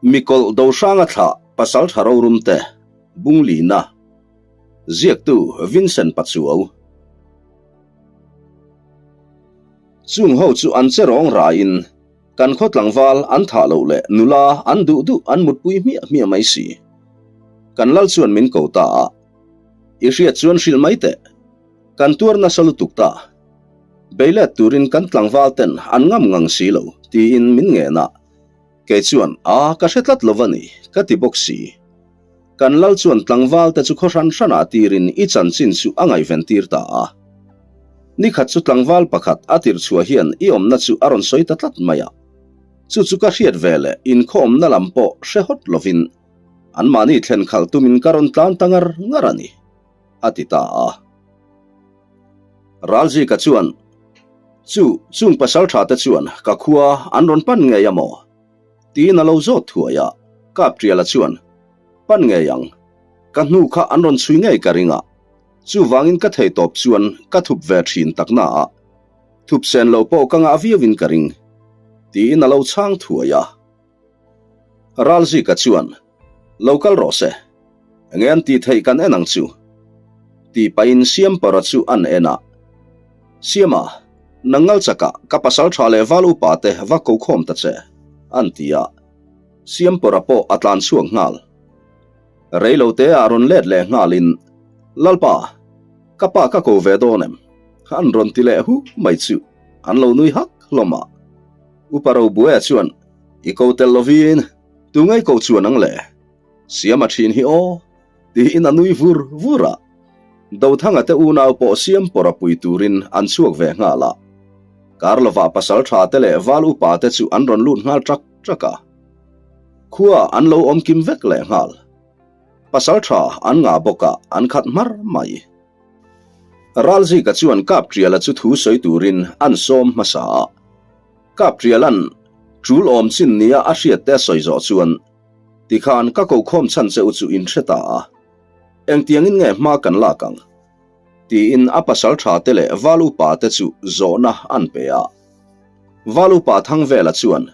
Mikawlh Dohranga thlah Pasaltha Rorumte, Bunglina, Ziaktu Vincent Pachuau. Chung ho chu an che rawng raiin kan khaw tlangval an thah loh leh nula an duh duh an mutpui hmiah hmiah mai si. Kan lal chuan min ko ta a, I hriat chuan hrilh mai teh. Kan tuar nasa lutuk ta. Beilet turin kan tlangval ten an ngam ngang si lo, tiin min ngen a. Kei chuan, A, ka hre tlat lo va ni, ka ti bawk si. Kan lal chuan tlangval te chu khaw hran hranah tirin i chanchin chu a ngaihven tir ta a. Ni khat chu tlangval pakhat a tirh chhuah hian i awmna chu a rawn sawi ta tlat mai a. Chu chu ka hriat ve leh inkhawmna lam pawh hre hawt lovin anmahni thlen khalh tumin ka rawn tlan ta ngar ngar a ni, a ti ta a. Ralzika chuan, Chu, chung pasal tha te chuan ka khua an rawn pan ngei a maw? Tiin a lo zawt thuai a, Kapṭiala chuan, Pan ngei ang, ka hnu kha an rawn chhui ngei ka ring a, chuvangin ka thei tawp chuan ka thup ve ṭhin tak na a, thup sen lo pawh ka ngah viauin ka ring, tiin a lo chhang thuai a. Ralzika chuan, Lo kal rawh se, enge an tih theih kan en ang chu, tih pahin Siampara chu an en a. Siama, nang ngal chakah ka pasal tha leh val upa te va ko khawm ta che, an ti a. Siampara pawh a tlan chhuak nghal. Reilo te ah rawn let leh nghalin, Lalpa, ka pa ka ko ve dawn em? An rawn ti leh hu mai chu an lo nui hak hlawm a. Upa Robuaia chuan, I ko tel lovin, tu ngei ko chuan ang le? Siama thin hi aw, tiin a nui vur vur a. Dothanga te unau pawh siam pawr a pui turin an chhuak ve nghal a. Karlova pasal tha te leh val upa te chu an rawn lut nghal ṭak ṭak a. Khua an lo awm kim vek leh nghal. Pasal tha an ngah bawk a, an khat hmar mai. Ralzika chuan Kapṭiala chu thu sawi turin an sawm hmasa a. Kapṭiala'n ṭul awm chin nia a hriat te a sawi zawh chuan, Tikhan ka kokhawm chhan che u chu in hre ta a, engtiangin nge hma kan lak ang? tiin a pasal ṭha te leh val upa te chu zawhna an pe a. Val upa Thangvela chuan,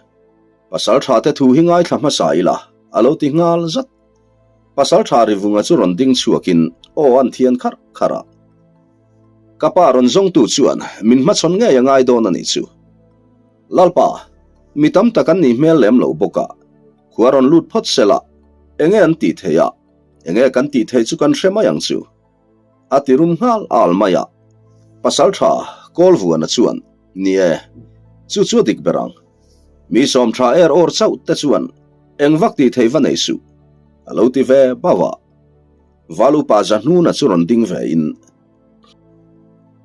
Pasal ṭha te thu hi ngaithla hmasa ila, a lo ti nghal zat. Pasal tha Rivunga chu rawn ding chhuakin aw an thian kharh kharh a. Ka pa rawn zawngtu chuan min hmachhawn ngei a ngai dawn a nih chu. Lalpa, mi tam tak an nih hmel lem lo bawk a, khua rawn lut phawt se la, enge an tih theih a, enge kan tih theih chu kan hre mai ang chu. A ti rum nghal al mai a. Pasal tha Kawlvuana chuan, Ni e, chu chu a dik ber ang. Mi sawm tha er awr chauh te chuan eng vak tih theih va nei suh, a lo ti ve bauh a. Val upa Zahnuna chu rawn ding ve in,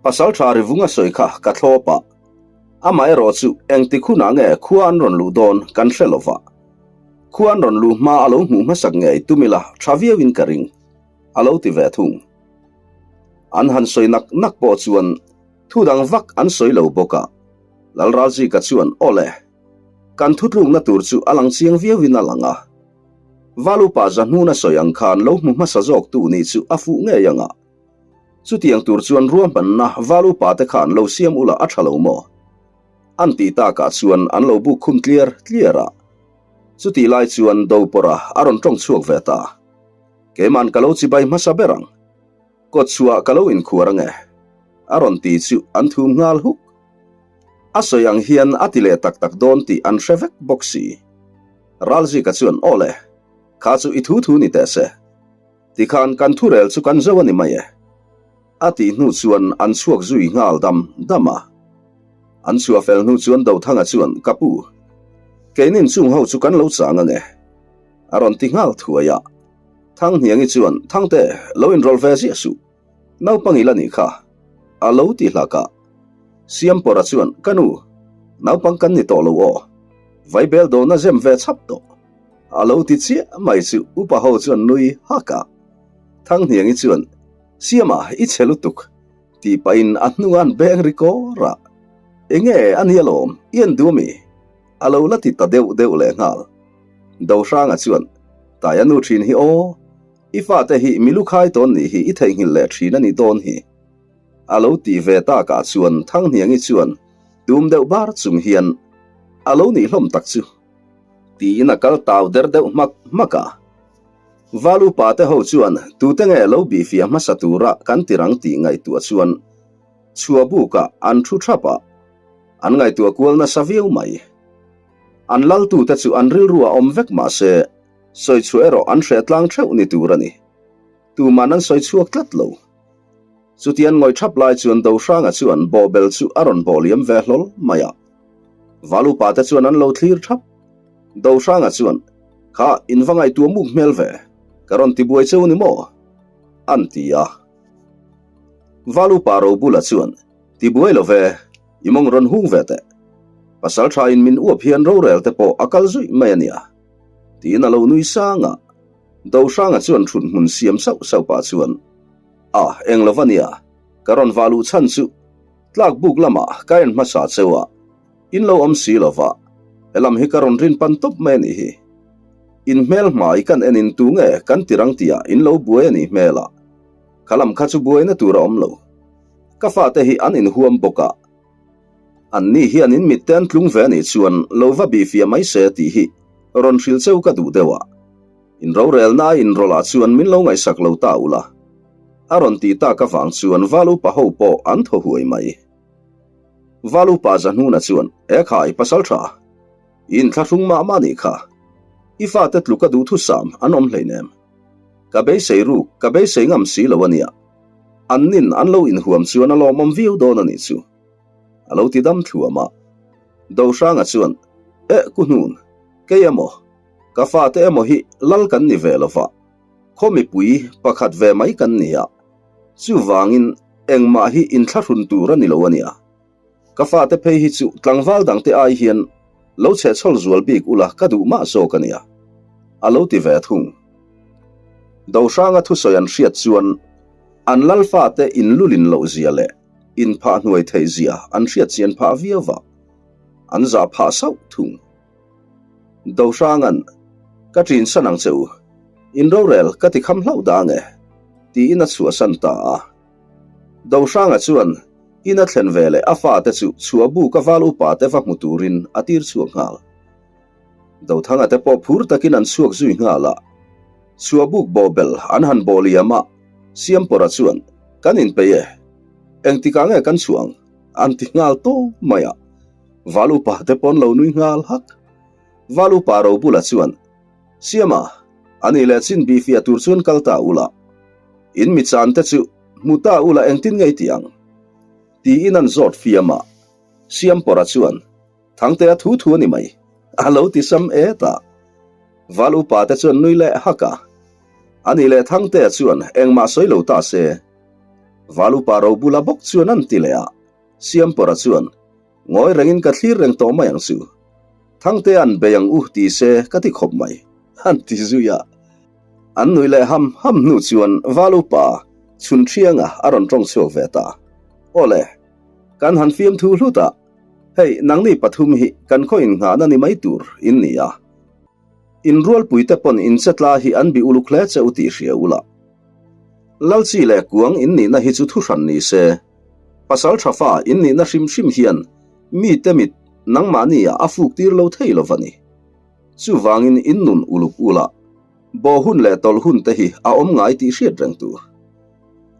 Pasal tha Rivunga sawi kha ka thlawp a, amaherawh chu engtik hunah nge khua an rawn luh dawn kan hre lo va. Khua an rawn luh hma a lo hmuh hmasak ngei tum ila tha viauin ka ring, a lo ti ve thung. An han sawi nak nak pawh chuan thu dang vak an sawi lo bawk a. Lalralzika chuan, Awle, kan thutlukna tur chu a lang chiang viauin a lang a. Valupa Zahnuna sawi ang khan lo hmu hmasa zawktu nih chu a fuh ngei ang a. Chutiang tur chuan ruahmanna Valupa te khan lo siam ula a tha lo maw? An tih takah chuan an lo buk khum tliar tliar a. Chutih lai chuan Dopawrha a rawn tawng chhuak ve ta. Keiman ka lo chibai hmasa ber ang. Kawtchhuah ka lo inkhuar ange. A rawn ti chu an thum nghal huk. A sawi ang hian a ti leh tak tak dawn tih an hre vek bawk si. Ralzika chuan, Aw le, kha chu i thu thu ni teh se. Tikhan kan thurel chu kan zo a ni mai e. A tih hnu chuan an chhuak zui nghal dam dam a. An chhuah fel hnu chuan Dothanga chuan, Ka pu, keinin chung ho chu kan lo chang ange. A rawn ti nghal thuai a. Thanghniangi chuan, Thangte, lo inrawlh ve ziah suh. Naupang ila nih kha, a lo ti hlak a. Siampawrha chuan, Ka nu, naupang kan ni tawh lo aw. Vaibel dawhna zem ve chhap tawh. A lo ti chiah mai chu upa ho chuan nui hak a. Thanghniangi chuan, Siama, i chhe lutuk, tih pahin a hnunga an beng ri kawr a. Enge a nia lawm, i en duh ami? A lo la ti ta deuh deuh lehnghal. Dohranga chuan, Taia nu thin hi aw. I fate hi mi lukhai tawn nih hi i theihnghilh leh thin a ni dawn hi. A lo tih ve takah chuan Thanghniangi chuan tum deuh bar chung hian a lo nih hlawm tak chu. Tiin a kal tau der deuh hmak hmak a. Val upa te ho chuan tute nge lo bihfiah hmasa tura kan tirang tih ngaihtuah chuan chhuah bukah an thu thap a, an ngaihtuah kual nasa viau mai. An laltute chu an rilru a awm vek mah se, sawi chhuah erawh an hreh tlang theuh ni tur a ni. Tuman an sawi chhuak tlat lo. Chutian ngawih thap lai chuan Dohranga chuan bawhbel chu a rawn bawh liam ve hlawl mai a. Val upa te chuan an lo thlir thap. Dohranga chuan, Kha, in va ngaihtuah muk hmel ve, ka rawn ti buai cheu ni maw? an ti a. Val upa Robula chuan, Ti buai lo ve, i mawng rawn hung ve teh. Pasal tha in min uap hian rorel te pawh a kal zuih mai a nia, tiin a lo nui sang a. Dohranga chuan thut hmun siam sauh sauh pah chuan, A, eng lo va nia, ka rawn vah luh chhan chu tlak buk lamah ka en hmasa cheu a, in lo awm si lo va, helam hi ka rawn rin pan tawp mai a nih hi. In hmel hmai kan en in tu nge kan tirang tihah in lo buai a nih hmel a, kha lam kha chu buaina tur a awm lo. Ka fate hi an inhuam bawk a, an ni hian in mitte an tlung ve a nih chuan lo va bihfiah mai se tih hi rawn hrilh cheu ka duh deuh a. In rorelna a inrawlh ah chuan min lo ngaihsak lo ta ula. A rawn tih tak avang chuan Val upa ho pawh an thaw huai mai. Val upa Zahnuna chuan, E khai, pasal tha. I inthlahrung mah mah nih kha. I fate tluk a duhthusam an awm hleinem. Ka beisei ruk, ka beisei ngam si lo a nia. An nin an lo inhuam chuan a lawmawm viau dawn a nih chu. A lo ti dam thluam a. Dohranga chuan, Eh, ku hnun, kei emaw, ka fate emaw hi lal kan ni ve lo va, khaw mipui pakhat ve mai kan ni a, chuvangin engmah hi inthlahrun tur a ni lo a nia. Ka fate phei hi chu tlangval dangte ai hian lo chhehchhawl zual bik ula ka duh mah zawk a nia, a lo ti ve thung. Dohranga thusawi an hriat chuan an lal fate inlulin loh zia leh inphah hnuai theih zia an hriat chian phah viau va, an zah phah sauh thung. Dohranga'n, Ka ṭin san ang che u, in rorel ka ti kham hlauh dang e, tiin a chhuahsan ta a. Dohranga chuan in a thlen veleh a fate chu chhuahbuk a val upate va hmu turin a tir chhuak nghal. Dothanga te pawh phur takin an chhuak zui nghal a. Chhuahbuk bawhbel an han bawh liam a, Siampawra chuan, Kan inpeih e, engtikah nge kan chhuah ang? an ti nghal tawp mai a. Val upa te pawn lo nui nghal hak. Val upa Robula chuan, Siama, ani leh chin bihfiah tur chuan kal ta ula. In mi chan te chu hmu ta ula engtin ngei ti ang? Tiin an zawt fiam a. Siampawra chuan, Thangtea thu thu a ni mai, a lo ti sam et a. Val upa te chuan nui leh hak a. Ani leh Thangtea chuan engmah sawi lo ta se. Val upa Robula bawk chuan an ti leh a. Siampawra chuan, Ngawi rengin ka thlir reng tawh mai ang chu. Thangte an bei ang u ti se ka ti khawp mai, an ti zui a. An nui leh ham ham hnu chuan Val upa Chhunṭhianga a rawn ṭawng chhuak ve ta. Aw le, kan han fiamthu hlut a, hei nangni pathum hi kan khaw innghahna ni mai tur in ni a. In rualpuite pawn in chetla hi an bih uluk hle che u tih hria ula. Lalchi leh kuang in nihna hi chu thuhran ni se. Pasal tha fa in nihna hrim hrim hian mite mit nangmahni ah a fuk tir lo thei lo va ni. Chuvangin in nun uluk ula, bawh hun leh tawlh hun te hi a awm ngai tih hriat reng tur.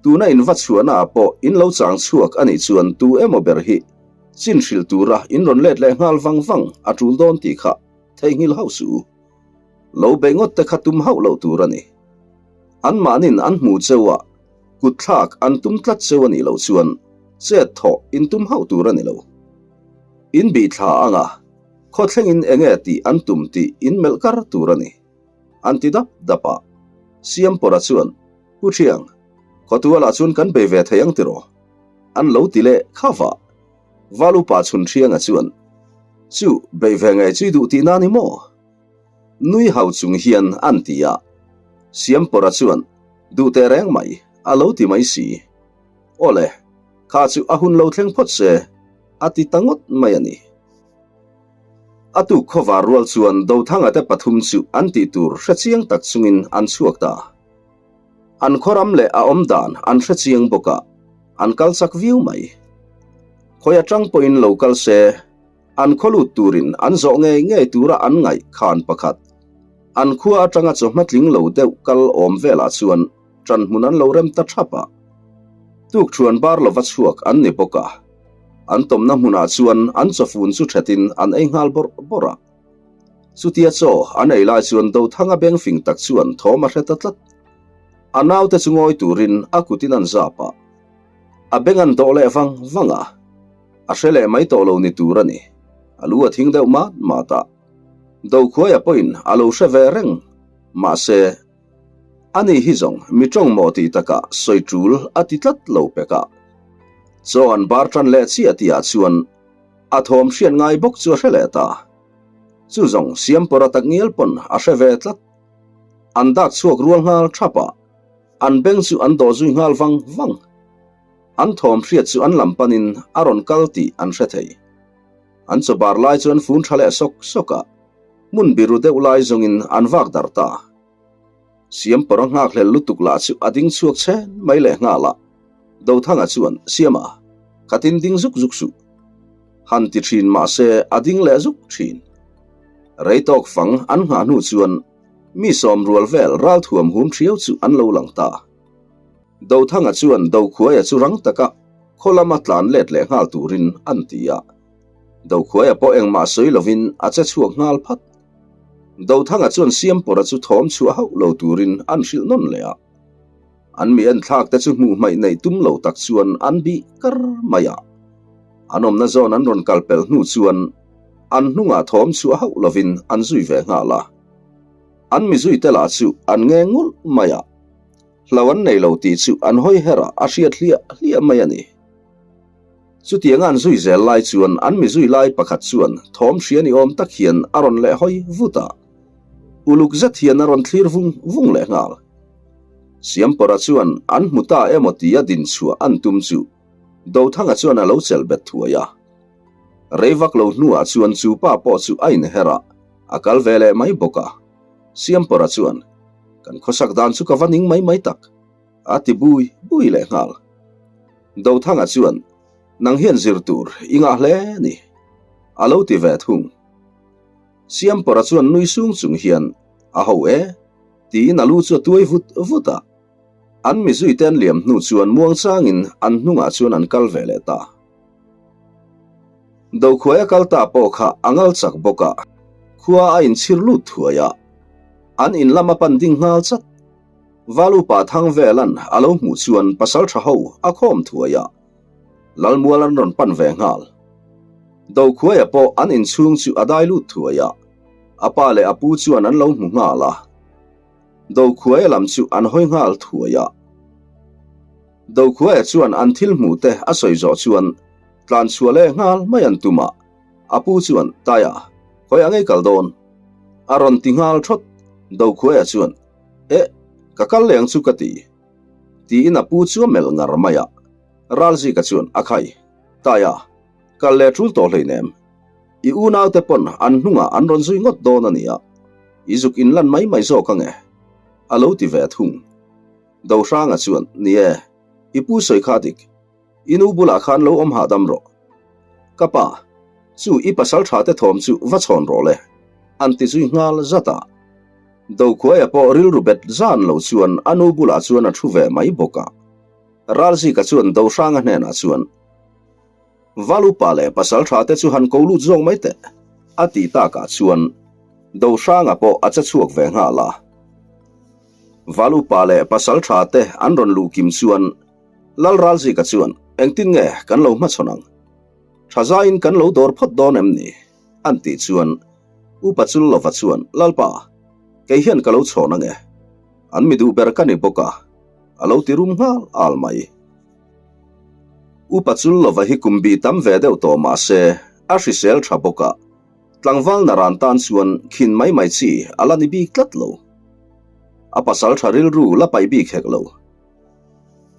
Tuna in va chhuahna ah pawh in lo chang chhuak a nih chuan tu emaw ber hi chin hrilh tura in rawn let leh nghal vang vang a tul dawn tih kha theihnghilh hauh suh u. Lo beih ngawt te kha tum hauh loh tur a ni. Anmahnin an hmu cheu a, kut thlak an tum tlat cheu a nih loh chuan chet thawh in tum hauh tur a ni lo. In bih thla anga khaw thlengin enge tih an tum tih in melh kar tur a ni. An ti dap dap a. Siampawra chuan, Pu Thiang, khawtualah chuan kan bei ve thei ang tiraw? An lo ti leh kha vah. Val upa chhun Thianga chuan, Chu, beih ve ngei chu i duh tihna a ni maw? Nui hau chung hian an ti a. Siampawra chuan, Duh teh reng mai, a lo ti mai si. Awle, kha chu a hun lo thleng phawt se, a ti ta ngawt mai a ni. A tuk khawvar rual chuan Dothanga te pathum chu an tih tur hre chiang tak chungin an chhuak ta. An khawram leh a awm dan an hre chiang bawk a, an kal chak viau mai. Khawi atang pawhin lo kal se. An khaw lut turin an zawh ngei ngei tura an ngaih khan pakhat. An khua atanga chawhma tling lo deuh kal awm velah chuan ṭan hmun an lo rem ta ṭhap a. Tukṭhuan bar lova chhuak an ni bawk a. An tawmna hmunah chuan an chawfun chu ṭhetin an ei nghal bawrh bawrh a. Chutia chaw an ei lai chuan Dothanga beng fing tak chuan thawm a hre ta tlat. A naute chu ngawi turin a kutin an zap a. A beng an dawh leh vang vang a. A hre leh mai tawh lo ni tur a ni. A lu a thing deuh mat mat a. Dokhuaia pawhin a lo hre ve reng. Mahse, ani hi zawng mi tawng maw tih takah sawi tul a ti tlat lo pek a. Chaw an bar tan leh chiah tihah chuan a thawm hriat ngai bawk chu a hre leh ta. Chu zawng Siampawra takngial pawn a hre ve tlat. An dak chhuak rual nghal thap a, an beng chu an dawh zui nghal vang vang. An thawm hriat chu an lam panin a rawn kal tih an hre thei. An chaw bar lai chu an fun tha leh sawk sawk a, hmun biru deuh lai zawngin an vak darh ta. Siampawra nghakhlel lutuk lah chu a ding chhuak chhen mai leh nghal a, Dothanga chuan, Siama, khatin ding zuk zuk suh. Han ti thin mahse a ding leh zuk thin. Rei tawk fang an nghah hnu chuan mi sawm rual vel ralthuam hum thiau chu an lo lang ta. Dothanga chuan Dokhuaia chu rang taka khaw lama tlan let leh nghal turin an ti a. Dokhuaia pawh engmah sawi lovin a che chhuak nghal phat. Dothanga chuan Siampawra chu thawm chhuah hauh lo turin an hrilh nawn leh a. An mi enthlak te chu hmuh hmaih neih tum lo tak chuan an bih kar mai a. An awmna zawn an rawn kal pelh hnu chuan an hnungah thawm chhuah hauh lovin an zui ve nghal a. An mi zui te lah chu an nge ngulh mai a. Hlo an nei lo tih chu an hawi her a, a hriat hliah hliah mai a ni. Chutianga an zui zel lai chuan an mi zui lai pakhat chuan thawm hria ni awm tak hian a rawn leh hawi vut a. Uluk zet hian a rawn thlir vung vung leh nghal. Siampawra chuan an hmu ta emaw tia din chhuah an tum chu Dothanga chuan a lo chelh bet thuai a. Rei vak lo hnuah chuan chu pa pawh chu a inher a, a kal ve leh mai bawk a. Siampawra chuan, Kan khawsak dan chu ka va ning mai mai tak, a ti bui bui leh nghal. Dothanga chuan, Nang hian zir tur i ngah hle ni, a lo ti ve thung. Siampawra chuan nui sung chung hian, A ho e, tiin a lu chu a tuai vut vut a. An mizuite an liam hnu chuan muangchangin an hnungah chuan an kal ve leh ta. Dokhuaia kal ta pawh kha a ngal chak bawk a, khua a inchhir lut thuai a, an in lam a pan ding nghal chat. Valupa Thangvelan a lo hmuh chuan pasaltha ho a khawm thuai a, Lalmual an rawn pan ve nghal. Dokhuaia pawh an inchhung chu a dai lut thuai a, a pa leh a pu chuan an lo hmu nghal a. Dokhuaia lam chu an hawi nghal thuai a. Dokhuaia chuan an thil hmuh te a sawi zawh chuan tlan chhuah leh nghal mai an tum a, a pu chuan, Taia, khawi ang ei kal dawn? A rawn ti nghal thawt. Dokhuaia chuan, Eh, ka kal leh ang chu ka ti. Tiin a pu chu a melh ngar mai a. Ralzika chuan, A khai, Taia, kal leh tul tawh hleinem. I unaute pawn an hnungah an rawn zui ngawt dawn a nia. I zuk inlan mai mai zawk ang e, a lo ti ve thung. Dohranga chuan, Ni e, i pu sawi kha dik. I nu bulah khan lo awm hahdam rawh. Ka pa, chu i pasal tha te thawm chu va chhawn rawh le, an ti zui nghal zat a. Dokhuaia pawh rilru bet zan lo chuan a nu bulah chuan a thu ve mai bawk a. Ralzika chuan Dohranga hnenah chuan, Valupa leh pasaltha te chu han ko lut zawk mai teh, a tih takah chuan Dohranga pawh a che chhuak ve nghal a. Valupa leh pasaltha te an rawn luh kim chuan Lalralzika chuan, Engtin nge kan lo hmachhawn ang? Thazaiin kan lo dawr phawt dawn em ni? an tih chuan Upa Chullova chuan, Lalpa, kei hian ka lo chhawn ang e. An mi duh ber ka ni bawk a, a lo ti rum nghal al mai. Upa Chullova hi kum bih tam ve deuh tawh mah se, a hrisel tha bawk a, tlangval naran tan chuan khin mai mai chi a la ni bik tlat lo. A pasal tha rilru la paih bik hek lo.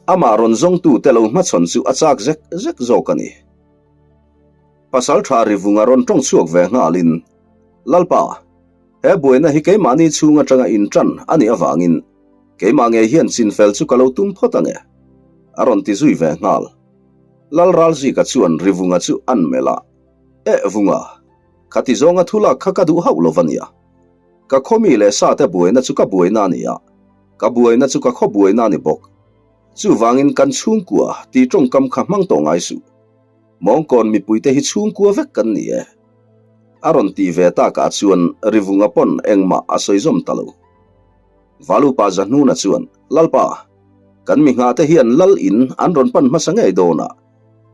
Amah rawn zawngtu te lo hmachhawn chu a chak zek zek zawk a ni. Pasal tha rivunga rawn tawng chhuak ve nghalin, Lalpa, he buaina hi keimahni chhung atanga intan a nih avangin keimah ngei hian chinfel chu ka lo tum phawt ang e, a rawn ti zui ve nghal. Lalralzika chuan rivunga chu an melh a. Eh Vunga, khati zawnga thu lak kha ka duh hauh lo va nia. Ka khaw mi leh sa te buaina chu ka buaina a ni a, ka buaina chu ka khaw buaina a ni bawk. Chuvangin kan chhungkua tih tawngkam kha hmang tawh ngai suh. Mawngkawn mipuite hi chhungkua vek kan ni e. A rawn tih ve takah chuan Rivunga pawn engmah a sawi zawm ta lo. Valupa Zahnuna chuan, Lalpa, kan mi nghahte hian lal in an rawn pan hmasa ngei dawn a,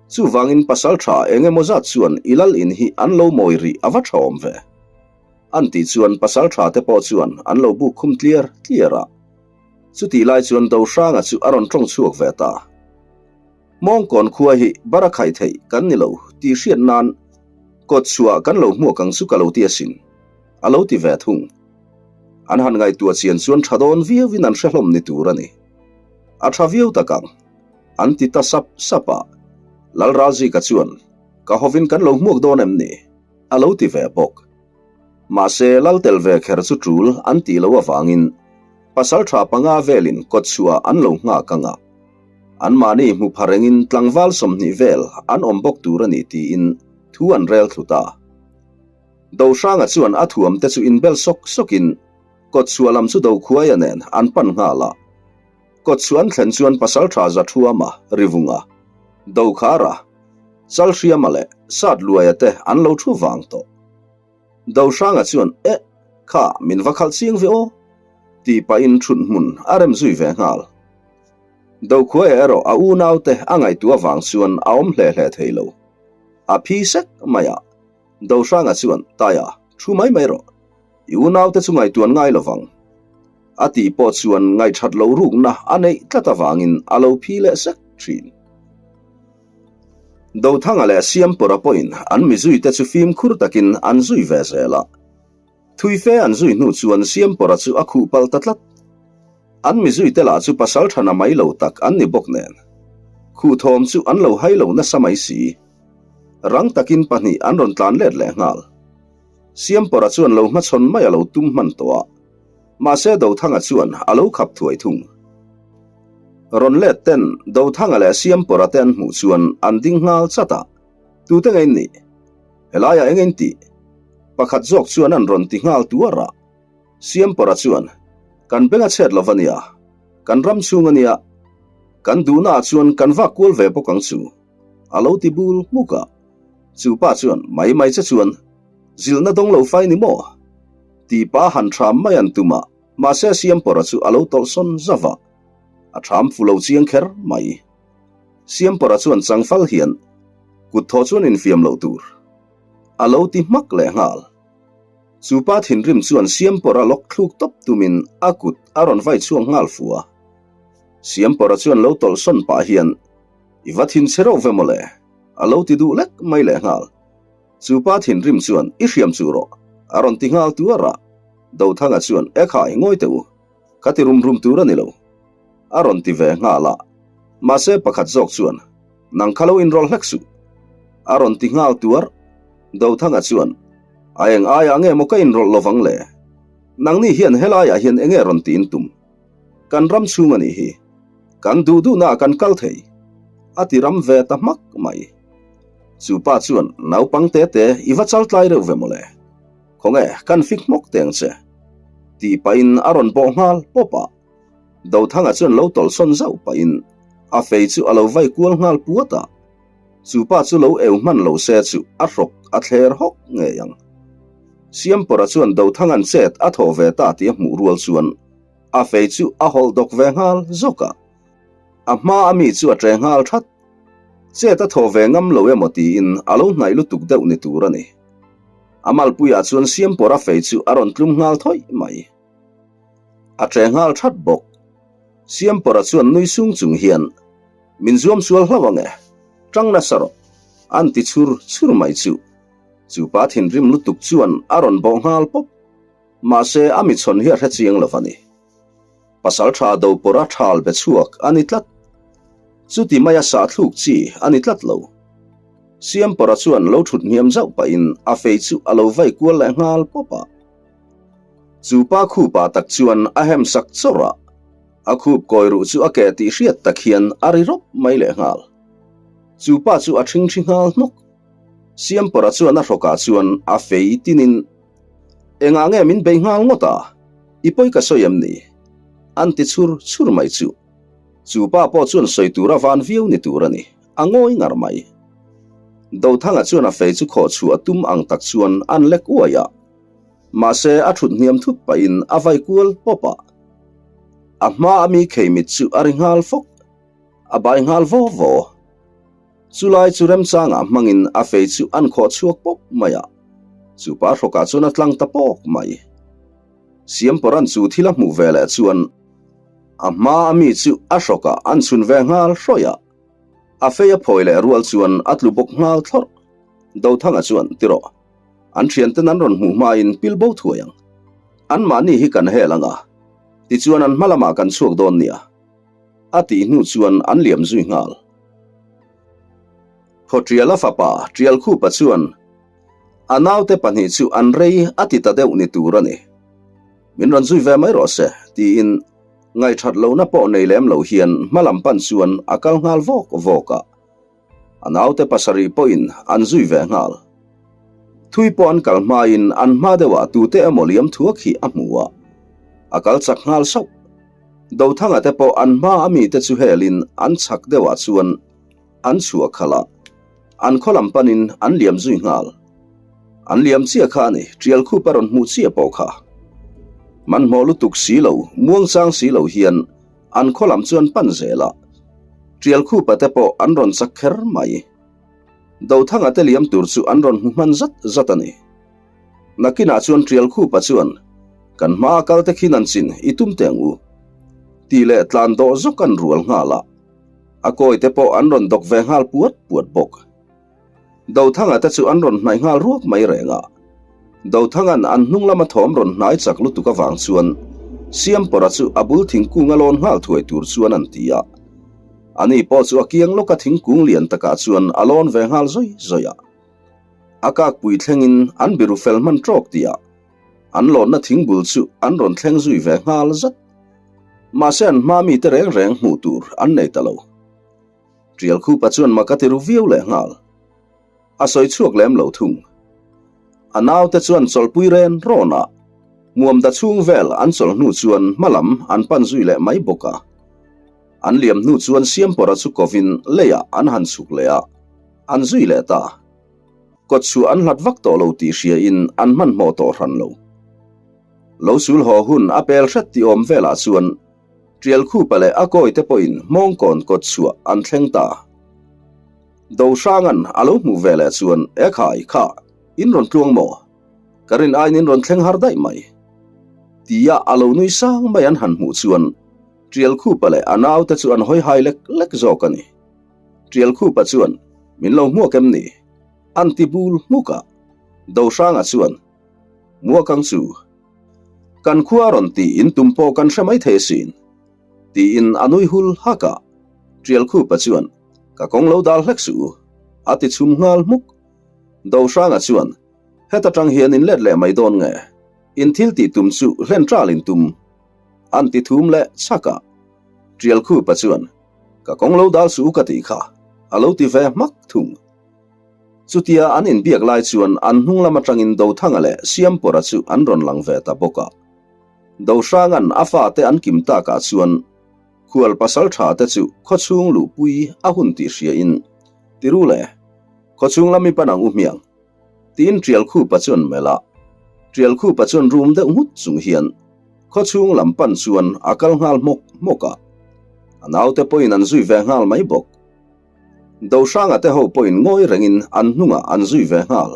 chuvangin pasal tha eng emaw zat chuan i lal in hi an lo mawi rih a va tha awm ve. An tih chuan pasal tha te pawh chuan an lo buk khum tliar tliar a. Chutih lai chuan Dohranga chu a rawn tawng chhuak ve ta. Mawngkawn khua hi bara khaih theih kan ni lo tih hriat nan kawt chhuah kan lo hmuak ang chu ka lo ti asin, a lo ti ve thung. An han ngaihtuah chian chuan tha dawn viauin an hre hlawm ni tur a ni. A tha viau tak ang, an ti ta sap sap a. Lalralzika chuan, Ka hovin kan lo hmuak dawn em ni? a lo ti ve bawk. Mahse, lal tel ve kher chu tul an tih loh avangin pasaltha panga velin kawtchhuah an lo nghak ang a. Anmahni hmu pha rengin tlangval 20 vel an awm bawk tur a ni tiin thu an rel thlu ta. Dohranga chuan a thuamte chu inbel sawk sawkin kawtchhuah lam chu Dokhuaia nen an pan nghal a. Kawtchhuah an thlen chuan pasaltha Zathuama, Rivunga, Dokhara, Chalhriama leh Satluaia te an lo thu vang tawh. Dohranga chuan, Eh, kha min va khalh chiang ve aw, tih pahin thut hmun a rem zui ve nghal. Dokhuaia erawh a unaute a ngaihtuah avang chuan a awm hle hle thei lo. A phi sek mai a, Dohranga chuan, Taia, thu mai mai rawh. I unaute chu ngaihtuan ngai lovang. A tih pawh chuan ngaihthat loh rukna a neih tlat avangin a lo phi leh sek thin. Dothanga leh Siampawra pawhin an mi zuite chu fimkhur takin an zui ve zel a. Thui fe an zui hnu chuan Siampawra chu a khuh palh ta tlat. An mi zuite lah chu pasal thana mai lo tak an ni bawk nen. Khuh thawm chu an lo hai lo nasa mai si. Rang takin pahnih an rawn tlan let leh nghal. Siampawra chuan lo hmachhawn mai a lo tum hman tawh a, mahse Dothanga chuan a lo khap thuai thung. Rawn let ten Dothanga leh Siampawra te an hmuh chuan an ding nghal chat a, Tute nge in nih? Helaiah eng in tih? Pakhat zawk chuan an rawn ti nghal tuar a. Siampawra chuan, Kan beng a chhet lo va nia, kan ram chhung a nia, kan duhnaah chuan kan vak kual ve bawk ang chu, a lo ti bul hmuk a. Chu pa chuan, Mai mai che chuan, zilhna dawng lo fai ni maw? Tih pa han ṭham mai an tum a, mahse Siampawra chu a lo tawlhsawn zauh a. A ṭham fu lo chiang kher mai. Siampawra chuan changfal hian, Kut thaw chuan infiam loh tur. A lo ti hmak leh nghal. Chu pa thinrim chuan Siampawra lawk thluk tawp tumin a kut a rawn vai chhuak nghal fu a. Siampawra chuan lo tawlhsawn pah hian, I va thinchhe reuh ve mawle. A lo ti duh lek mai leh nghal. Chu pa thinrim chuan, I hriam chu rawh, a rawn ti nghal tuar a. Dothanga chuan, E khai, ngawi teh u. Ka ti rum rum tur a ni lo. A rawn ti ve nghal a. Mahse pakhat zawk chuan, Nang kha lo inrawlh hlek suh. A rawn ti nghal tuar. Dothanga chuan, A eng aiah nge maw ka inrawlh lovang le? Nangni hian helaiah hian enge rawn tiin tum? Kan ram chhung a nih hi. Kan duh duhnaah kan kal thei. A ti ram ve ta hmak mai. Chu pa chuan, Naupang te te, i va chal tlai reuh ve mawle. Khawnge, kan fik hmawk teng che. Tih pahin a rawn bawh nghal pawp a. Dothanga chuan lo tawlhsawn zauh pahin a fei chu a lo vai kual nghal puat a. Chu pa chu lo eu hman lo se chu a hrawk a thler hawk ngei ang. Siampawra chuan Dothanga'n chet a thawh ve ta tih a hmuh rual chuan a fei chu a hawlh dawk ve nghal zawk a. A hma a mi chu a ṭe nghal that. Chet a thawh ve ngam lo emaw tiin a lo hnaih lutuk deuh ni tur a ni. A malpuiah chuan Siampawra fei chu a rawn tlum nghal thawih mai. A ṭe nghal that bawk. Siampawra chuan nui sung chung hian, Min zuam sual hlauh ang e, ṭang nasa rawh, an ti chhur chhur mai chu. Chu pa thinrim lutuk chuan a rawn bawh nghal pawp. Mahse, a michhawn hi a hre chiang lo a ni. Pasalṭha Dopawra ṭhal be chhuak a ni tlat. Chuti maia sahthluk chi a ni tlat lo. Siampawra chuan lo ṭhut hniam zauh pahin a fei chu a lo vai kual leh nghal pawp a. Chu pa khupa tak chuan a hem sak chawrh a, a khup kawi ruh chu a keh tih hriat tak hian a ri rawp mai leh nghal. Chu pa chu a ṭhingṭhi nghal hnawk. Siampawrha chuan a hrawkah chuan a fei tinin, Engah nge min bei nghal ngawt a? I pawi ka sawi em ni? An ti chhur chhur mai chu. Chu pa pawh chuan sawi tur a van viau ni tur a ni, a ngawi ngar mai. Dothanga chuan a fei chu khawh chhuah a tum ang tak chuan an lek uai a. Mahse a thut hniam thut pahin a vai kual pawp a. A hma a mi khei mit chu a ri nghal fawk, a bai nghal vaw vaw. Chulai chu remchangah hmangin a fei chu an khawh chhuak pawp mai a, chupa hrawkah chuan a tlang ta pawk mai. Siampawran chu thil a hmuh ve leh chuan a hma a mi chu a hrawkah an chhun ve nghal hrawih a, a fei a phawi leh rual chuan a tlu bawk nghal thlawrh. Dothanga chuan, Ti rawh, an thianten an rawn hmuh hmain pil bo thuai ang. Anmahni hi kan hel ang a, tichuan an hma lamah kan chhuak dawn nia. A tih hnu chuan an liam zui nghal. Khawṭiala fapa Ṭialkhupa chuan a naute pahnih chu an rei a ti ta deuh ni tur a ni. Min rawn zui ve mai rawh se, tiin ngaihṭhat lohna pawh nei lem lo hian hma lam pan chuan a kal nghal vawk vawk a. A naute pasarih pawhin an zui ve nghal. Thui pawh an kal hmain an hma deuhah tute emaw liam thuak hi a hmu a, a kal chak nghal sauh. Dothanga te pawh an hma a mite chu helin an chhak deuhah chuan an chhuah khalh a, an khaw lam panin an liam zui nghal. An liam chiah kha a ni, Ṭialkhup a rawn hmuh chiah pawh kha. Hmanhmawh lutuk si lo, muangchang si lo hian an khaw lam chu an pan zel a, Ṭialkhupa te pawh an rawn chak kher mai. Dothanga te liam tur chu an rawn hmu hman zat zat a ni. Nakinah chuan Ṭialkhupa chuan, Kan hmaa kal te khi nan chin i tum teh ang u, tih leh tlan dawh zawk an rual nghal a, a kawi te pawh an rawn dawk ve nghal puat puat bawk. Dothanga te chu an rawn hnaih nghal ruak mai reng a. Dothanga'n an hnung lama thawm rawn hnai chak lutuk avang chuan Siampawrha chu a bul thingkung a lawn nghal thuai tur chuan an ti a. Ani pawh chu a kiang lawka thingkung lian takah chuan a lawn ve nghal zawi zawi a. A kakpui thlengin an biru fel hman tawk tihah an lawnna thingbul chu an rawn thleng zui ve nghal zat. Mahse an hma mite reng reng hmuh tur an nei ta lo. Ṭialkhupa chuan mak a ti ru viau leh nghal. A sawi chhuak lem lo thung. A naute chuan chawlhpui ren rawn a, muamda chhung vel an chawlh hnu chuan hma lam an pan zui leh mai bawk a. An liam hnu chuan Siampawrha chu kovin leiah an han chhuk leh a, an zui leh ta. Kawt chhuah an hlat vak tawh lo tih hriain an hmanhmawh tawh hran lo. Lo sul haw hun a pel hret tih awm velah chuan Ṭialkhupa leh a kawite pawhin Hmawngkawn kawt chhuah an thleng ta. Dohranga'n a lo hmuh ve leh chuan, E khai, kha, in rawn tluang maw? Ka rin aiin in rawn thleng har daih mai. Tia a lo nui sang mai an han hmuh chuan Ṭialkhupa leh a naute chu an hawi hai lek lek zawk a ni. Ṭialkhupa chuan, Min lo hmuak em ni? An ti bul hmuk a. Dohranga chuan, Hmuak ang chu. Kan khua rawn tih in tum pawh kan hre mai thei asin, tiin a nui hul hak a. Ṭialkhupa chuan, Ka kawng lo dal hlek suh u, a ti chhum nghal hmuk. Dohranga chuan, Heta tang hian in let leh mai dawn nge? In thil tih tum chu hlen ṭal in tum, an ti thum leh chhak a. Ṭialkhupa chuan, Ka kawng lo dal suh u ka tih kha, a lo ti ve hmak thung. Chutia an inbiak lai chuan an hnung lam atangin Dothanga leh Siampawrha chu an rawn lang ve ta bawk a. Dohranga'n a fate an kim takah chuan khual pasal tha te chu khawchhung luhpui a hun tih hriain, Tiru le, khawchhung lam i pan ang u hmiang, tiin Ṭialkhupa chuan melh a. Ṭialkhupa chuan rum deuh nghut chung hian khawchhung lam pan chuan a kal nghal hmawk hmawk a. A naute pawhin an zui ve nghal mai bawk. Dohranga te ho pawhin ngawi rengin an hnungah an zui ve nghal.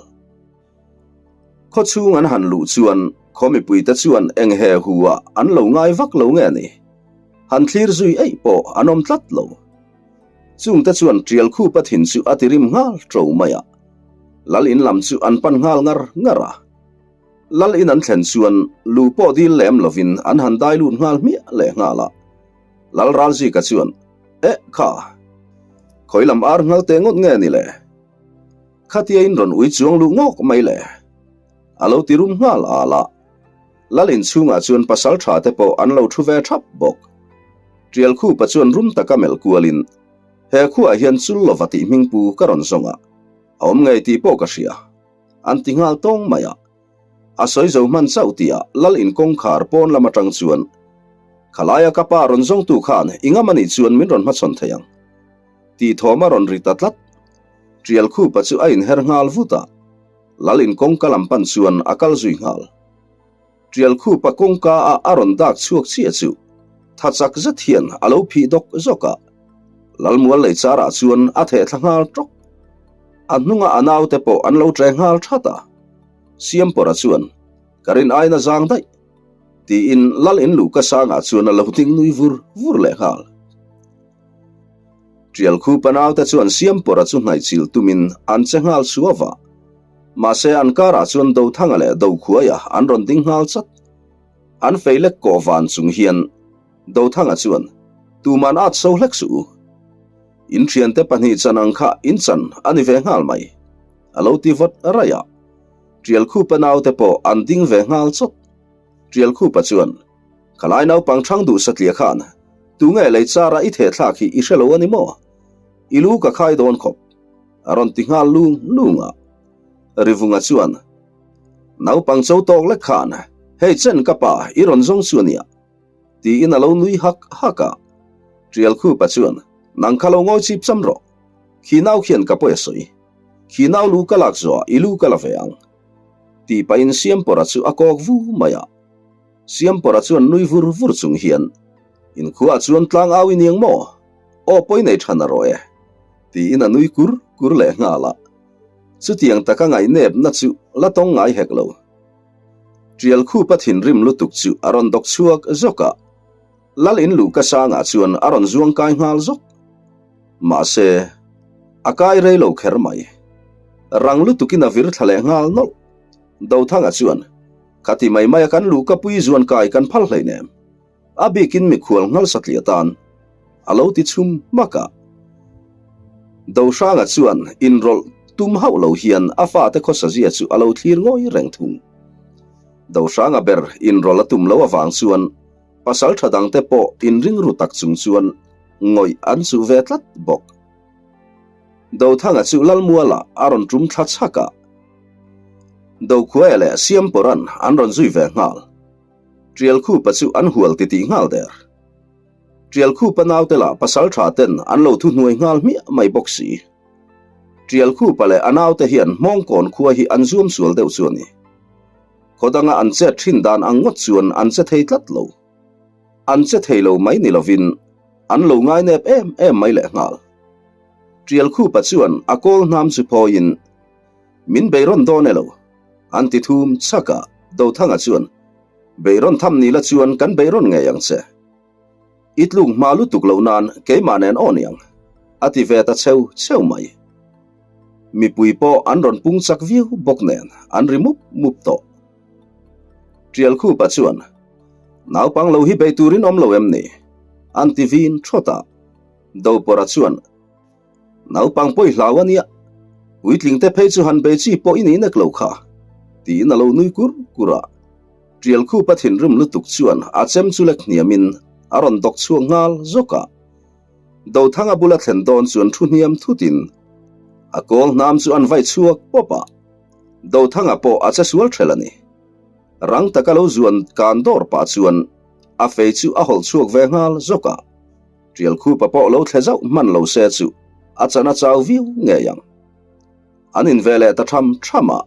Khawchhung an han luh chuan khaw mipuite chuan eng he hu ah an lo ngai vak lo nge ni? Han thlir zui eih pawh an awm tlat lo. Chungte chuan Ṭial khupa thin chu a ti rim nghal ṭo mai a. Lal in lam chu an pan nghal ngar ngar a. Lal in an thlen chuan lu pawh dil lem lovin an han dai lut nghal hmiah leh nghal a. Lal Ralzika chuan, Eh, kha! Khawi lam ar nghal teh ngawt nge ni le? Khatia in rawn ui chuang luh ngawk mai le? A lo ti rum nghal al a. Lal inchhungah chuan pasal tha te pawh an lo thu ve thap bawk. Ṭialkhupa chuan rum taka melh kualin, He khuaah hian chul lova tih hmingpu ka rawn zawng a. A awm ngei tih pawh ka hria. An ti nghal tawng mai a. A sawi zo hman chauh tihah Lal in kawngkhar pawn lam atang chuan Khalaia ka pa rawn zawngtu khan i ngam anih chuan min rawn hmachhawn thei ang tih thawm a rawn ri ta tlat. Tial khupa chu a inher nghal vut a, Lal in kawngka lam pan chuan a kal zui nghal. Tial khupa kawngka a a rawn dak chhuak chiah chu tha chak zet hian a lo phih dawk zawk a, Lalmual lei charah chuan a theh thla nghal tawk. A hnunga a naute pawh an lo ṭe nghal that a, Siampawra chuan, Ka rin aina zang daih, tiin Lal in luhka sangah chuan a lo ding nui vur vur leh nghal. Tial khupa naute chuan Siampawra chu hnaihchilh tumin an che nghal suau a, mahse an karah chuan Dothanga leh Dokhuaia an rawn ding nghal chat. An fei lek kawh van chung hian Dothanga chuan, Tuman at so hlek suh u. In thiante pahnih chan ang kha in chan a ni ve nghal mai, a lo ti vawt raih a. Tialkhupa naute pawh an ding ve nghal chawt. Tialkhupa chuan, Khalai naupang thang duh satliah khan tunge lei chara i theh thlak hi i hre lo a ni maw? I lu ka khai dawn khawp, a rawn ti nghal lung lung a. Rivunga chuan, Naupang cho tawk lek khan hei chen ka pa i rawn zawng chu a nia. Tiin a lo nui hak hak a. Tialkhupa chuan, Nang kha lo ngawi chip cham rawh. Khi nau khian ka pawi a sawi. Khi nau lu ka lak zawhah i lu ka la ve ang. Tih pahin Siampawra chu a kawk vu mai a. Siampawra chuan nui vur vur chung hian, Inkhuaah chuan tlang au i niang maw? Aw pawi nei tha na rawh e. Tiin a nui kur kur leh nghal a. Chutiang taka ngaihnepna chu la tawng ngai hek lo. Tial khupa thinrim lutuk chu a rawn dawk chhuak zawk a, Lal in luhka sangah chuan a rawn zuang kai nghal zawk. Mahse, a kai rei lo kher mai. Rang lutukin a vir thla leh nghal nawlh. Dothanga chuan, Khati mai maia kan luhka pui zuan kai kan phal hleinem. A bikin mikhual nghal satliah tan a lo ti chhum hmak a. Dohranga chuan inrawlh tum hauh lo hian a fate khawsazia chu a lo thlir ngawi reng thung. Dohranga ber inrawlh a tum lo avang chuan pasal tha dangte pawh inring ru tak chung chuan ngawih an chuh ve tlat bawk. Dothanga chu Lalmuala a rawn tum thla chhak a, Dokhuaia leh Siampawra'n an rawn zui ve nghal. Tialkhupa chu an hual titih nghal der. Tialkhupa naute lah pasal tha ten an lo thuhnuai nghal hmiah mai bawk si. Tialkhupa leh a naute hian Hmawngkawn khua hi an zuam sual deuh chu a ni. Khaw danga an chet thin dan ang ngawt chuan an che thei tlat lo. An che thei lo mai ni lovin an lo ngainep em em mai lehnghal. Tialkhupa chuan a kawl hnam chu phawiin Min bei rawn dawn e lo, an ti thum chhak a, Dothanga chuan, Bei rawn tham ni la chuan kan bei rawn ngei ang che. I tluk hma lutuk loh nan keimah nen aw niang, a ti ve ta cheu cheu mai. Mipui pawh an rawn pung chak viau bawk nen an ri mup mup tawh. Tialkhupa chuan, Naupang lo hi bei turin awm lo em ni? an ti vin thawt a, Dopawrha chuan, Naupang pawi hlau a nia, puitling te phei chu han bei chi pawh i ni nek lo kha, tiin a lo nui kur kur a. Tial khupa thinrim lutuk chuan a chem chu lek hniamin a rawn dawk chhuak nghal zawk a. Dothanga bula thlen dawn chuan thu hniam thutin a kawl hnam chu an vai chhuak pawp a. Dothanga pawh a che sual ṭhelh a ni. Rang taka lo zuan kan dawr pah chuan a fei chu a hawlh chhuak ve nghal zawk a. Tialkhupa pawh lo thle zauh hman lo se chu a chan a chau viau ngei ang. An in ve leh ta tham tham a,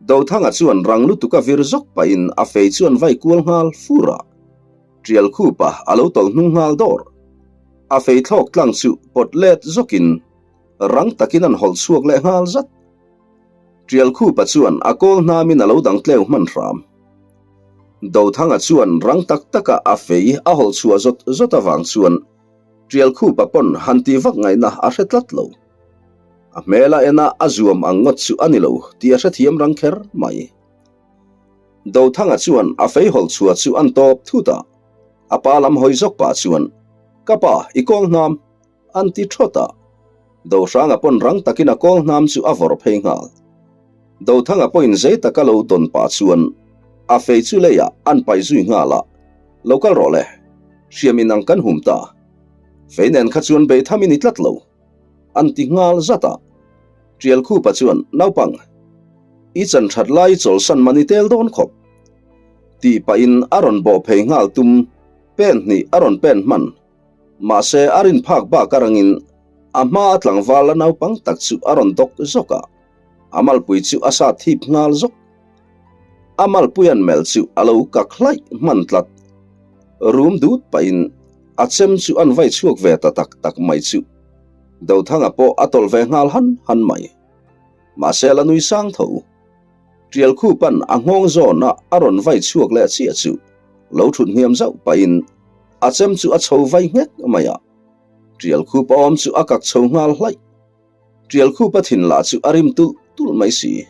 Dothanga chuan rang lutuk a vir zawk pahin a fei chuan vai kual nghal fur a, Tialkhupa a lo tawlh hnung nghal dawr. A fei thlawk tlang chu pawt let zawkin rang takin an hawlh chhuak leh nghal zat. Tialkhupa chuan a kawl hnamin a lo dang tleu hman hram. Dothanga chuan rang tak taka a fei a hawlh chhuah zawt zawt avang chuan Tialkhupa pawn han tih vak ngaihna a hre tlat lo. A hmel a en a, a zuam ang ngawt chu a ni lo tih a hrethiam rang kher mai. Dothanga chuan a fei hawlh chhuah chu an tawp thut a, a pa lam hawi zawk pah chuan, Ka pa, i kawl hnam! An ti thawt a, Dohranga pawn rang takin a kawl hnam chu a vawrh phei nghal. Dothanga pawhin zei taka lo dawn pah chuan a fei chu leiah an paih zui nghal a, Lo kal rawh le, hriam in ang kan hum ta. Fei nen kha chuan bei tham i ni tlat lo, an ti nghal zat a. Ṭialkhupa chuan, Naupang, i chan ṭhat lai i chawlsan man i tel dawn khawp, tih pahin a rawn bawh phei nghal tum pen hnih a rawn pen hman. Mahse, a rin phak bak arangin a hma a tlangval la naupang tak chu a rawn dawk zawk a, a malpui chu a sat thip nghal zawk. A malpui an melh chu a lo kak hlaih hman tlat. Rum dut pahin a chem chu an vai chhuak ve ta tak tak mai chu Dothanga pawh a tawlh ve nghal han han mai. Mahse la nui sang tho. Ṭialkhupa'n a nghawng zawna a rawn vai chhuak leh chiah chu lo ṭhut hniam zauh pahin a chem chu a chho vai nghek mai a. Ṭialkhupa awm chu a kak chho nghal hlaih. Ṭialkhupa thin lah chu a rim tulh tulh mai si.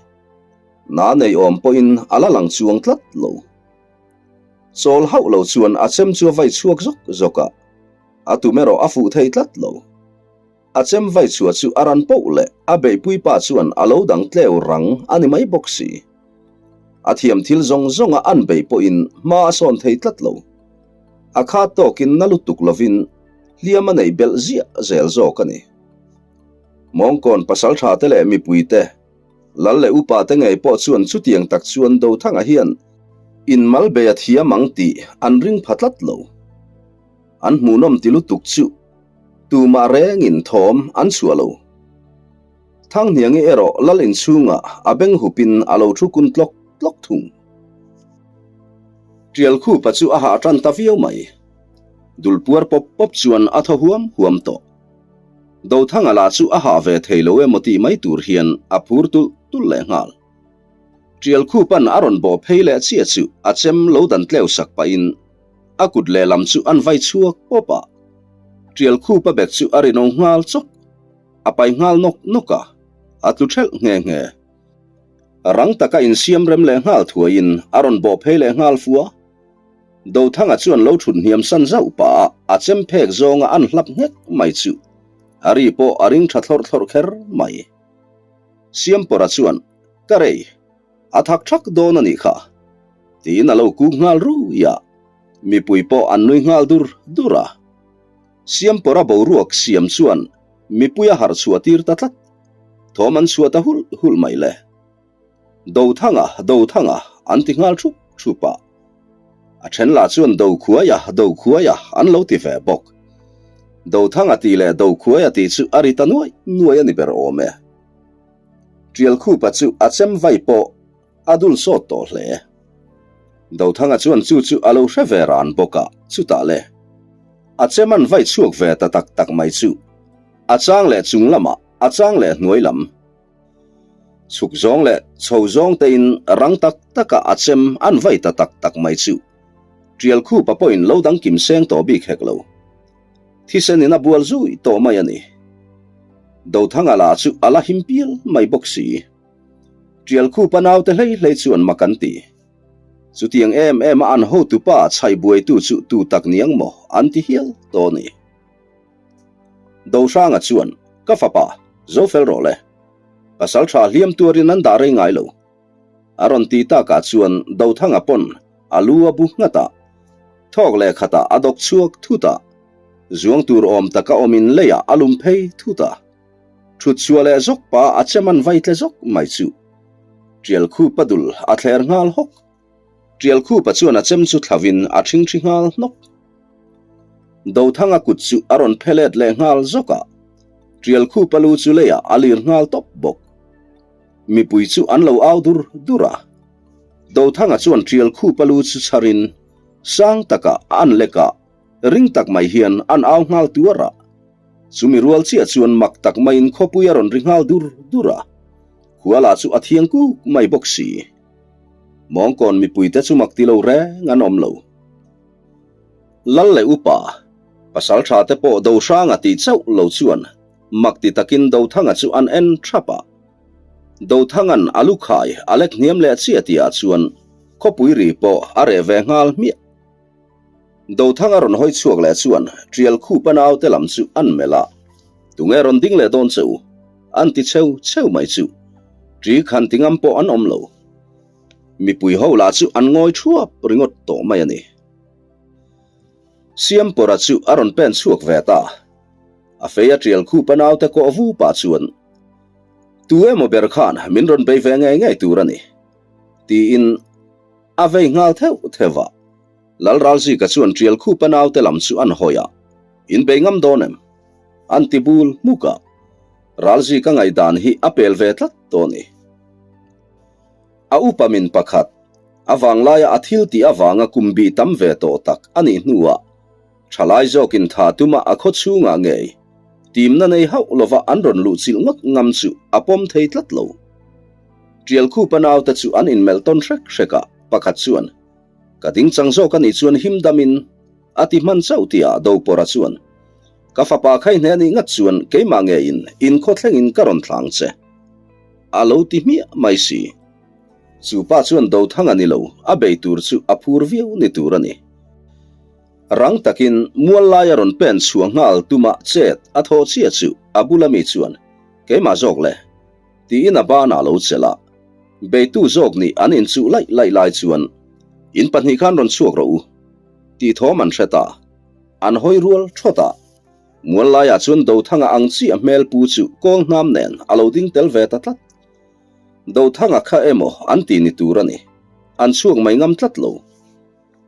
Na nei awm pawhin a la lang chuang tlat lo. Chawl hauh lo chuan a chem chu a vai chhuak zawk zawk a, a tum erawh a fuh thei tlat lo. A chem vai chhuah chu a ran poh leh a beihpui pa chuan a lo dang tleu rang a ni mai bawk si. A thiam thil zawng zawnga an beih pawhin hma a sawn thei tlat lo. A khat tawkin na lutuk lovin hliam a neih belh ziah zel zawk a ni. Mawngkawn pasaltha te leh mipui te, Lal leh upa te ngei pawh chuan chutiang tak chuan Dothanga hian inmal bei a thiam ang tih an ring pha tlat lo. An hmuhnawm ti lutuk chu tumah rengin thawm an chhuah lo. Thanghniangi erawh Lal inchhungah a beng hupin a lo thu kun tlawk tlawk thung. Ṭialkhupa chu a hah ṭan ta viau mai. Dul puar pawp pawp chuan a thaw huam huam tawh. Dothanga lah chu a hah ve thei lo emaw tih mai tur hian a phur tulh tulh leh nghal. Ṭialkhupa'n a rawn bawh phei leh chiah chu a chem lo dan tleu sak pahin a kut lehlam chu an vai chhuak pawp a. Ṭialkhupa bek chu a rinawm nghal chawk, a pai nghal nawk nawk a, a tlu ṭhelh nghe nghe. Rang taka insiam rem leh nghal thuaiin a rawn bawh phei leh nghal fua. Dothanga chuan lo thut hniam san zauh pah a, a chem phek zawnga an hlap nghek mai chu a ri pawh a ring tha thlawrh thlawrh kher mai. Siampawra chuan, Ka rei, a thak thak dawn a nih kha, tiin a lo kuk nghal rui a, mipui pawh an nui nghal dur dur a. Siampawra boruak siam chuan mipui a harh chhuah tir ta tlat, thawm an chhuah ta hulh hulh mai le. Dothanga, Dothanga, an ti nghal thup thup a. A then lah chuan Dokhuaia, Dokhuaia, an lo ti ve bawk. Dothanga tih leh Dokhuaia tih chu a ri ta nuai nuai a ni ber awm e. Ṭialkhupa chu a chem vai pawh a dul sawt tawh hle. Dothanga chuan chu chu a lo hre ve ran bawk a, chutah le, a chem an vai chhuak ve ta tak tak mai chu a chang leh chung lamah, a chang leh hnuai lam. Chhuk zawng leh chho zawng tein rang tak taka a chem an vai ta tak tak mai chu Ṭialkhupa pawhin lo dang kim seng tawh bik hek lo. Thisenin a bual zui tawh mai a ni. Dothanga lah chu a la him pial mai bawk si. Ṭialkhupa naute hlei hlei chuan mak an ti. Chutiang em em a an hotupa chhai buaitu chu tu tak niang maw an ti hial tawh a ni. Dohranga chuan, Ka fapa, zo fel rawh le. Pasal tha hliam tuarin an dah rei ngai lo. A rawn ti takah chuan Dothanga pawn a lu a bu nghat a, thawk leh khatah a dawk chhuak thut a, zuang tur awm taka awmin leiah a lum phei thut a. Thut chhuah leh zawk pa a chem an vai tle zawk mai chu Ṭialkhupa dul a thler nghal hawk. Ṭialkhupa chuan a chem chu thlavin a ṭhingṭhi nghal hnawk. Dothanga kut chu a rawn phe let leh nghal zawk a, Ṭialkhupa lu chu leiah a lir nghal tawp bawk. Mipui chu an lo au dur dur a. Dothanga chuan Ṭialkhupa lu chu chharin sang takah a an lek a, ring tak mai hian an au nghal tuar a. Chumi rual chiah chuan mak tak maiin khawpui a rawn ri nghal dur dur a, khua lah chu a thiang kuk mai bawk si. Mawngkawn mipuite chu mak ti lo reng an awm lo. Lal leh upa, pasal tha te pawh Dohranga tih chauh lo chuan mak ti takin Dothanga chu an en thap a. Dothanga'n a lu khai a lek hniam leh chiah tihah chuan khawpui ri pawh a reh ve nghal hmiah. Dothanga rawn hawi chhuak leh chuan Ṭial khupa naute lam chu an melh a, Tunge rawn ding leh dawn che u? an ti cheu cheu mai chu ṭi khan ti ngam pawh an awm lo. Mipui ho lah chu an ngawi thuap ringawt tawh mai a ni. Siampawra chu a rawn pen chhuak ve ta. A fei a ṭial khupa naute kawh vu pah chuan. Tu emaw ber khan min rawn bei ve ngei ngei tur a ni, tiin a vei nghal theuh theuh a. Lalralzika chuan Tial Khupa naute lam chu an hawi a, In bei ngam dawn em? An ti bul hmuk a. Ralzika ngaihdan hi a pel ve tlat tawh a ni. A upa min pakhat, a vanglaia a thil tih avanga kum bih tam ve tawh tak a nih hnuah thalai zawkin tha tuma a khaw chhungah ngei timna nei hauh lova an rawn luh chilh ngawt ngam chu a pawm thei tlat lo. Tial Khupa naute chu an inmelh tawn hrek hrek a, pakhat chuan, Ka ding chang zawk a nih chuan him damin a ti hman chauh tihah Dopawrha chuan, Ka fapa khai hne a nih ngat chuan keimah ngeiin inkhaw thlengin ka rawn thlang che. A lo ti hmiah mai si. Chu pa chuan Dothanga ni lo, a bei tur chu a phur viau ni tur a ni. Rang takin mual lai a rawn pen chhuah nghal tumah chet a thawh chiah chu a bula mi chuan, Keimah zawk le. Tiin a banah a lo chelh a. Beitu zawk nih an inchuh laih laih lai chuan, In pahnih khan rawn chhuak rawh u. Tih thawm an hre ta. An hawi rual thawt a. Mual laiah chuan Dothanga ang chiah hmel pu chu kawl hnam nen a lo ding tel ve ta tlat. Dothanga kha emaw an ti ni tur a ni. An chhuak mai ngam tlat lo.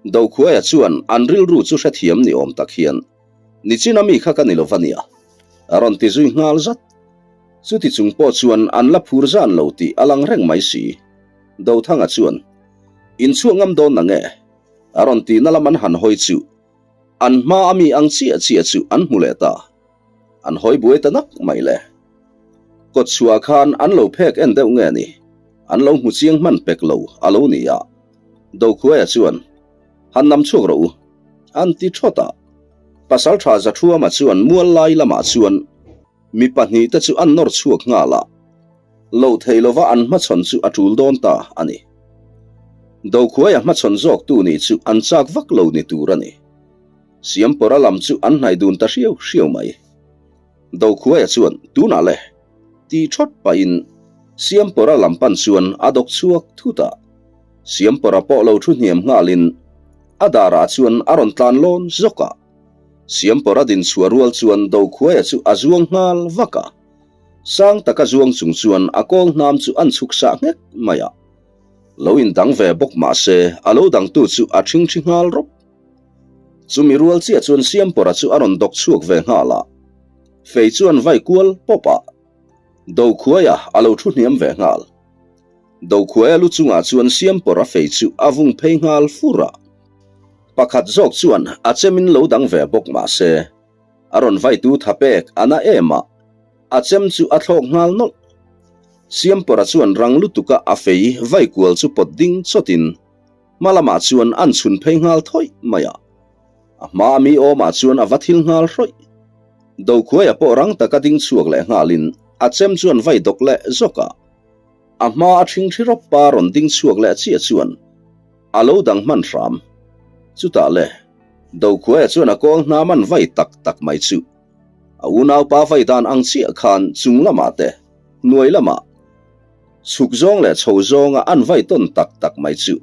Dokhuaia chuan an rilru chu hrethiam ni awm tak hian, Nichin a mi kha ka ni lo va nia, a rawn ti zui nghal zat. Chuti chung pawh chuan an la phur zan lo tih a lang reng mai si. Dothanga chuan, In chhuak ngam dawn na nge? A rawn tihna lam an han hawi chu an hma a mi ang chiah chiah chu an hmu leh ta. An hawi buai ta nak mai le. Kawt chhuah khan an lo phek en deuh nge ni? An lo hmu chiang hman pek lo a lo ni a. Dokhuaia chuan, Han nam chhuak rawh u, an ti thawt a. Pasaltha Zathuama chuan mual lai lamah chuan Mi pahnihte chu an nawr chhuak nghal a, loh theih lova an hmachhawn chu a tul dawn ta a ni. Dokhuaia hmachhawn zawktu nih chu an chak vak lo ni tur a ni. Siampawra lam chu an hnaih dun ta hriau hriau mai. Dokhuaia chuan, Tunah le! ti thawt pahin Siampawra lam pan chuan a dawk chhuak thut a. Siampawra pawh lo thu hniam nghalin a darah chuan a rawn tlan lawn zawk a. Siampawra din chhuah rual chuan Dokhuaia chu a zuang nghal vak a. Sang taka zuang chung chuan a kawl hnam chu an chhuk sah nghek mai a. Lo indang ve bawk mah se a lo dangtu chu a ṭhingṭhi nghal rawp. Chumi rual chiah chuan Siampawra chu a rawn dawk chhuak ve nghal a. Fei chuan vai kual pawp a. Dokhuaia a lo ṭhu hniam ve nghal. Dokhuaia lu chungah chuan Siampawra fei chu a vung phei nghal fur a. Pakhat zawk chuan a chemin lo dang ve bawk mah se, a rawn vaitu tha pek a na em a, a chem chu a thlawk nghal nawlh. Siampawra chuan rang lutuka a fei vai kual chu pawt ding chawtin hma lamah chuan an chhun phei nghal thawih mai a. A hma a mi awmah chuan a va thil nghal hrawih. Dokhuaia pawh rang taka ding chhuak leh nghalin a chem chuan vai dawk leh zawk a. A hma a ṭhingṭhi rawp pa rawn ding chhuak leh chiah chuan A lo dang hman hram. Chutah le, Dokhuaia chuan a kawl hnam an vai tak tak mai chu. A unaupa vai dan ang chiah khan chung lamah te, hnuai lamah, chhuk zawng leh chho zawnga an vai tawn tak tak mai chu.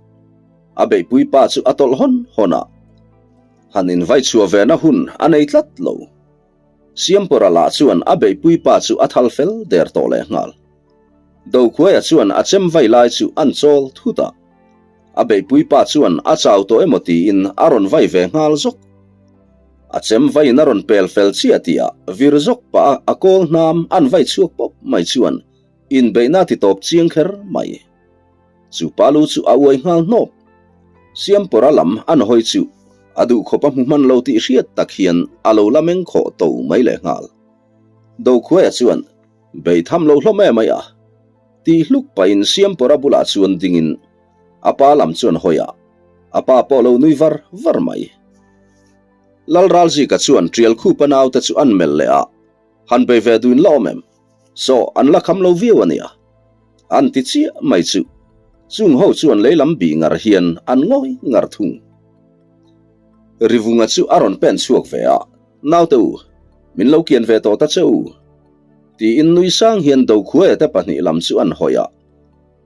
A beihpui pa chu a tawlh hawn hawn a. Han invai chhuah vena hun a nei tlat lo. Siampawra lah chuan a beihpui pa chu a thal fel der tawh leh nghal. Dokhuaia chuan a chem vai lai chu an chawl thut a. A beihpui pa chuan a chau tawh emaw tiin a rawn vai ve nghal zawk. A chem vaiin a rawn pel fel chiah tihah vir zawk pah a a kawl hnam an vai chhuak pawp mai chuan inbeihna ti tawp chiang kher mai. Chu pa lu chu a uai nghal hnawp. Siampawra lam an hawi chu a duh khawp a hmu hman lo tih hriat tak hian a lo la meng khawh to mai leh nghal. Dokhuaia chuan Bei tham lo hlawm em mai a, tih hluk pahin Siampawra bulah chuan dingin a pa lam chuan hawi a, a pa pawh lo nui var var mai. Lalralzika chuan Tial Khupa naute chu an melh leh a, Han bei ve duin la awm em? Saw, an la kham lo viau a nia. An ti chiah mai chu. Chung ho chuan lei lam bih ngar hian an ngawi ngar thung. Rivunga chu a rawn pen chhuak ve a, Naute u, min lo kian ve tawh ta che u. Tiin nui sang hian Dokhuaia te pahnih lam chu an hawi a.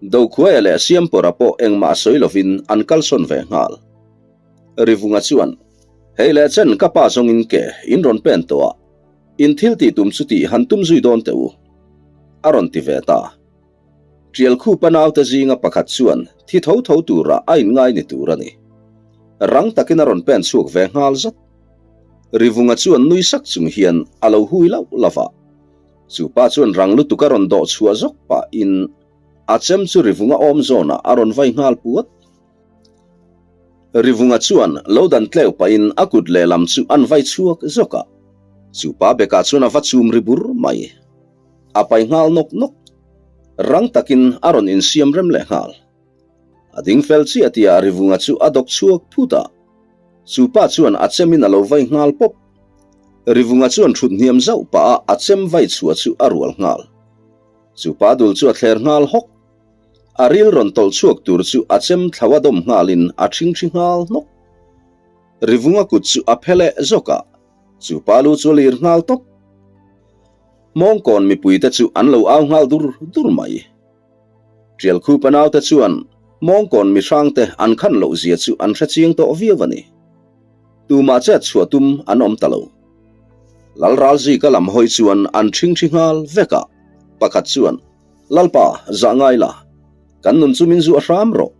Dokhuaia leh Siampawra pawh engmah sawi lovin an kalsawn ve nghal. Rivunga chuan, Hei leh chen ka pa zawngin ke in rawn pen tawh a, in thil tih tum chu tih han tum zui dawn teh u. A rawn ti ve ta. Ṭialkhupa naute zinga pakhat chuan thi tho tho tura a inngai ni tur a ni. Rang takin a rawn pen chhuak ve nghal zat. Rivunga chuan nui sak chung hian a lo hui lauh lauh a. Chu pa chuan rang lutuk a rawn dawh chhuah zawk pahin a chem chu Rivunga awm zawnah a rawn vai nghal puat. Rivunga chuan lo dan tleu pahin a kut lehlam chu an vai chhuak zawk a. Chu pa bekah chuan a va chum ri bur mai. A pai nghal nawk nawk. Rang takin a rawn insiam rem leh nghal. A ding fel chiah tihah Rivunga chu a dawk chhuak phut a. Chu pa chuan a chemin a lo vai nghal pawp. Rivunga chuan thut hniam zauh pah a a chem vai chhuah chu a rual nghal. Chu pa dul chu a thler nghal hawk. A ril rawn tawlh chhuak tur chu a chem thlau a dawm nghalin a ṭhingṭhi nghal hnawk. Rivunga kut chu a phe leh zawk a, chu pa lu chu a lir nghal tawp. Hmawngkawn mipuite chu an lo au nghal dur dur mai. Ṭialkhupa naute chuan Hmawngkawn mihrangte an khan loh zia chu an hre chiang tawh viau a ni. Tumah chet chhuah tum an awm ta lo. Lalralzika lam hawi chuan an ṭhingṭhi nghal vek a, pakhat chuan, Lalpa, zah ngai la, kan nun chu min zuah hram rawh,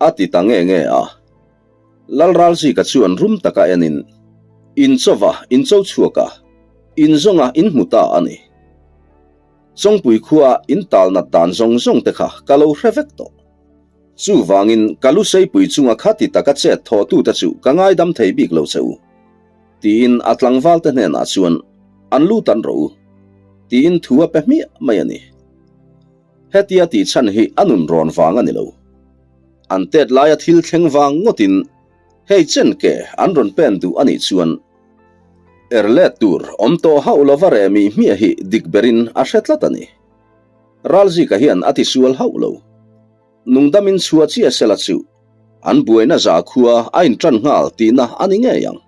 a ti ta nge nge a. Lalralzika chuan rum taka enin, In chauva in cho chhuak a, in zawnga in hmu ta a ni. Chawngpui khua in tal nat dan zawng zawng te kha ka lo hre vek tawh. Chuvangin ka lu seipui chunga khati taka chet thawhtute chu ka ngaidam thei bik lo che u. Tiin a tlangvalte hnenah chuan an lu tan rawh u, tiin thu a pe hmiah mai a ni. Hetia tih chhan hi a nun rawn vang a ni lo. An tet laia thil thleng vang ngawtin hei chen ke an rawn pen duh a nih chuan er let tur awm tawh hauh lova reh mi hmiah hi dik berin a hre tlat a ni. Ralzika hian a tisual hauh lo. Nungdamin chhuah chiah sela chu an buaina zakhua a inṭan nghal tihna a ni ngei ang.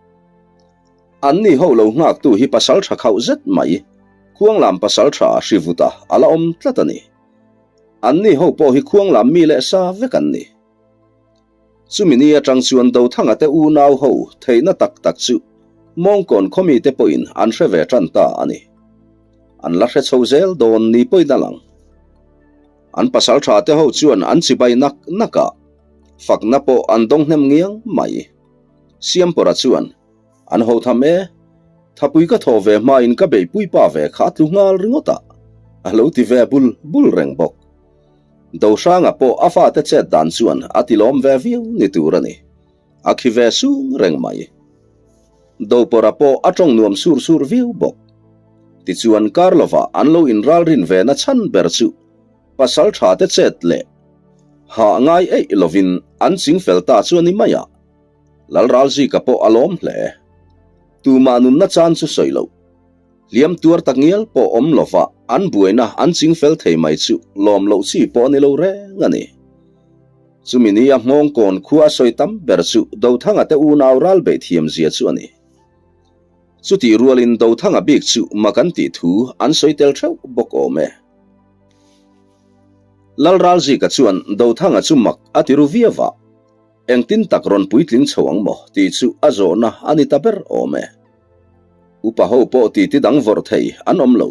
Anni ho lo nghaktu hi pasal tha khauh zet mai, Khuanglam pasal tha Hrivuta a la awm tlat a ni. Anni ho pawh hi Khuanglam mi leh sa vek an ni. Chumi ni atang chuan Dothanga te unau ho theihna tak tak chu Mawngkawn khawmi te pawhin an hre ve tan ta a ni. An la hre chho zel dawn ni pawhin a lang. An pasal tha te ho chuan an chibai nak nak a, fakna pawh an dawng hnem ngiang mai. Siampawra chuan, An ho tham e, thapui ka thaw ve hmain ka beihpui pa ve kha a tlu nghal ringawt a, a lo ti ve bul bul reng bawk. Dohranga pawh a fate chet dan chuan a ti lawm ve viau ni tur a ni. A khi ve sung reng mai. Dopawra pawh a tawng nuam sur sur viau bawk. Tichuan kar lovah an lo inralrin ve na chhan ber chu pasal tha te chet leh hah ngai eih lovin an ching fel ta chu a ni mai a. Lalralzika pawh a lawm hle. Tumah nunna chan chu sawi loh. Hliam tuar tak ngial pawh awm lova an buaina an ching fel thei mai chu lawm loh chi pawh a ni lo reng a ni. Chumi nia Hmawngkawn khua a sawi tam ber chu Dothanga te unau ral beih thiam zia chu a ni. Chutih rualin Dothanga bik chu mak an tih thu an sawi tel theuh bawk awm e. Lalralzika chuan Dothanga chu mak a ti ru viau a. Engtin tak rawn puitling chho ang maw tih chu a zawhna a ni ta ber awm e. Upa ho pawh titi dang vawrh thei an awm lo.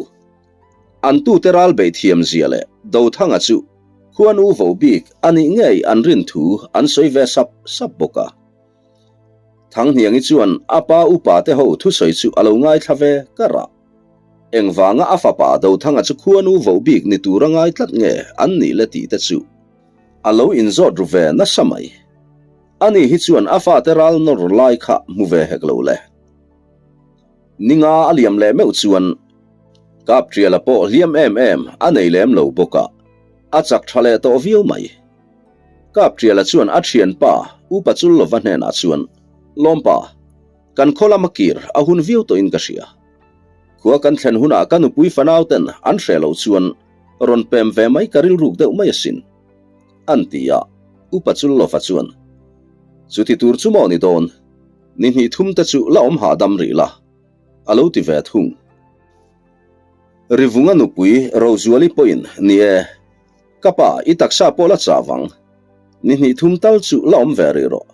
An tute ral beih thiam zia leh Dothanga chu khuanu vo bik a nih ngei an rin thu an sawi ve sap sap bawk a. Thanghniangi chuan a pa upa te ho thusawi chu a lo ngaithla ve kar a. Engvanga a fapa Dothanga chu khuanu vo bik ni tura ngai tlat nge an nih le tih te chu A lo inzawt ru ve nasa mai. Ani hi chuan a fate ral nawr lai kha hmu ve hek lo le. Ninga a liam leh meuh chuan Kapṭiala pawh hliam em em a nei lem lo bawk a, a chak ṭha leh tawh viau mai. Kapṭiala chuan a ṭhianpa Upa Chullova hnenah chuan, Lawmpa, kan khaw lama kir a hun viau tawhin ka hria. Khua kan thlen hunah ka nupui fanauten an hreh loh chuan rawn pem ve mai ka rilruk deuh mai asin, an ti a, Upa Chullova chuan, Chuti tur chu maw ni dawn, ni hnih thum te chu la awm hahdam rih la, a lo ti ve thung. Rivunga nupui Rozuali pawhin, Ni e, ka pa, i taksa pawh la chah vang, ni hnih thum tal chu la awm ve rih rawh,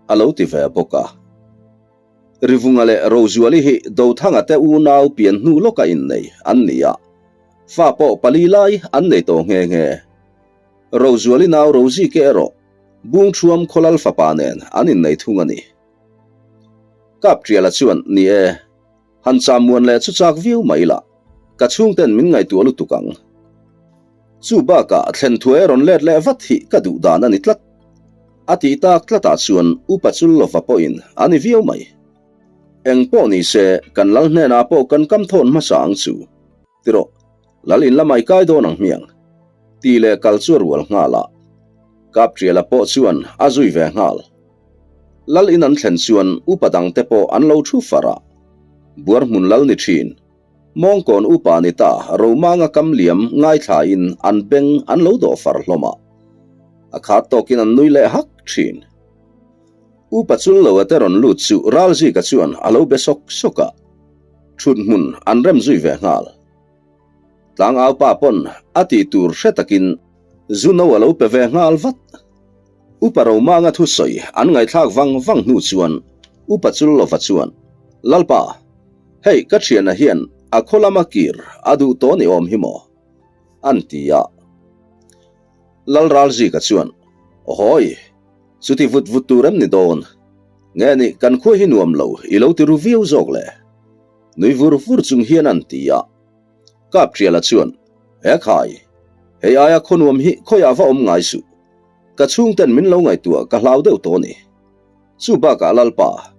a lo ti ve bawk a. Rivunga leh Rozuali hi Dothanga te unau pian hnu lawka innei an ni a. Fa pawh pali lai an nei tawh nghe nghe. Rozuali nau Rozike erawh Bungṭhuam Khawlal fapa nen an innei thung a ni. Kapṭiala chuan, Ni e, han cham muan leh chu chak viau mai ila, ka chhungten min ngaihtuah lutuk ang. Chu bakah thlen thuai a rawn let leh vat hi ka duh dan a ni tlat. A tih tak tlatah chuan Upa Chullova pawhin a ni viau mai. Eng pawh ni se, kan lal hnenah pawh kan kam thawn hmasa ang chu. Tirawh, lal in lamah i kai dawn ang hmiang. Tih leh kal chu a rual nghal a. Kapṭiala pawh chuan a zui ve nghal. Lal in an thlen chuan upa dangte pawh an lo thu far a. Buar hmun lal ni ṭhin. Mawngkawn upa ni ta Romanga kam liam ngaithlain an beng an lo dawh far hlawm a. A khat tawkin an nui leh hak thin. Upa chul lo a te rawn lut chu Ralzika chuan a lo be sawk sawk a. Thut hmun an rem zui ve nghal. Tlangau pa pawn a tih tur hre takin zu no a lo pe ve nghal vat. Upa Romanga thusawi an ngaihthlak vang vang hnu chuan Upa Chullova chuan, Lalpa, hei ka thiana hian a khaw lama kir a duh tawh ni awm hi maw? an ti a. Lal Ralzika chuan, Ahawi, chuti vut vut tur em ni dawn? Nge ni kan khua hi nuam lo i lo ti ru viau zawk le? Nui vur vur chung hian an ti a. Kapṭiala chuan, He khai, hei aia khaw nuam hi khawiah va awm ngai suh. Ka chhungten min lo ngaihtuah ka hlau deuh tawh a ni. Chu bakah Lalpa,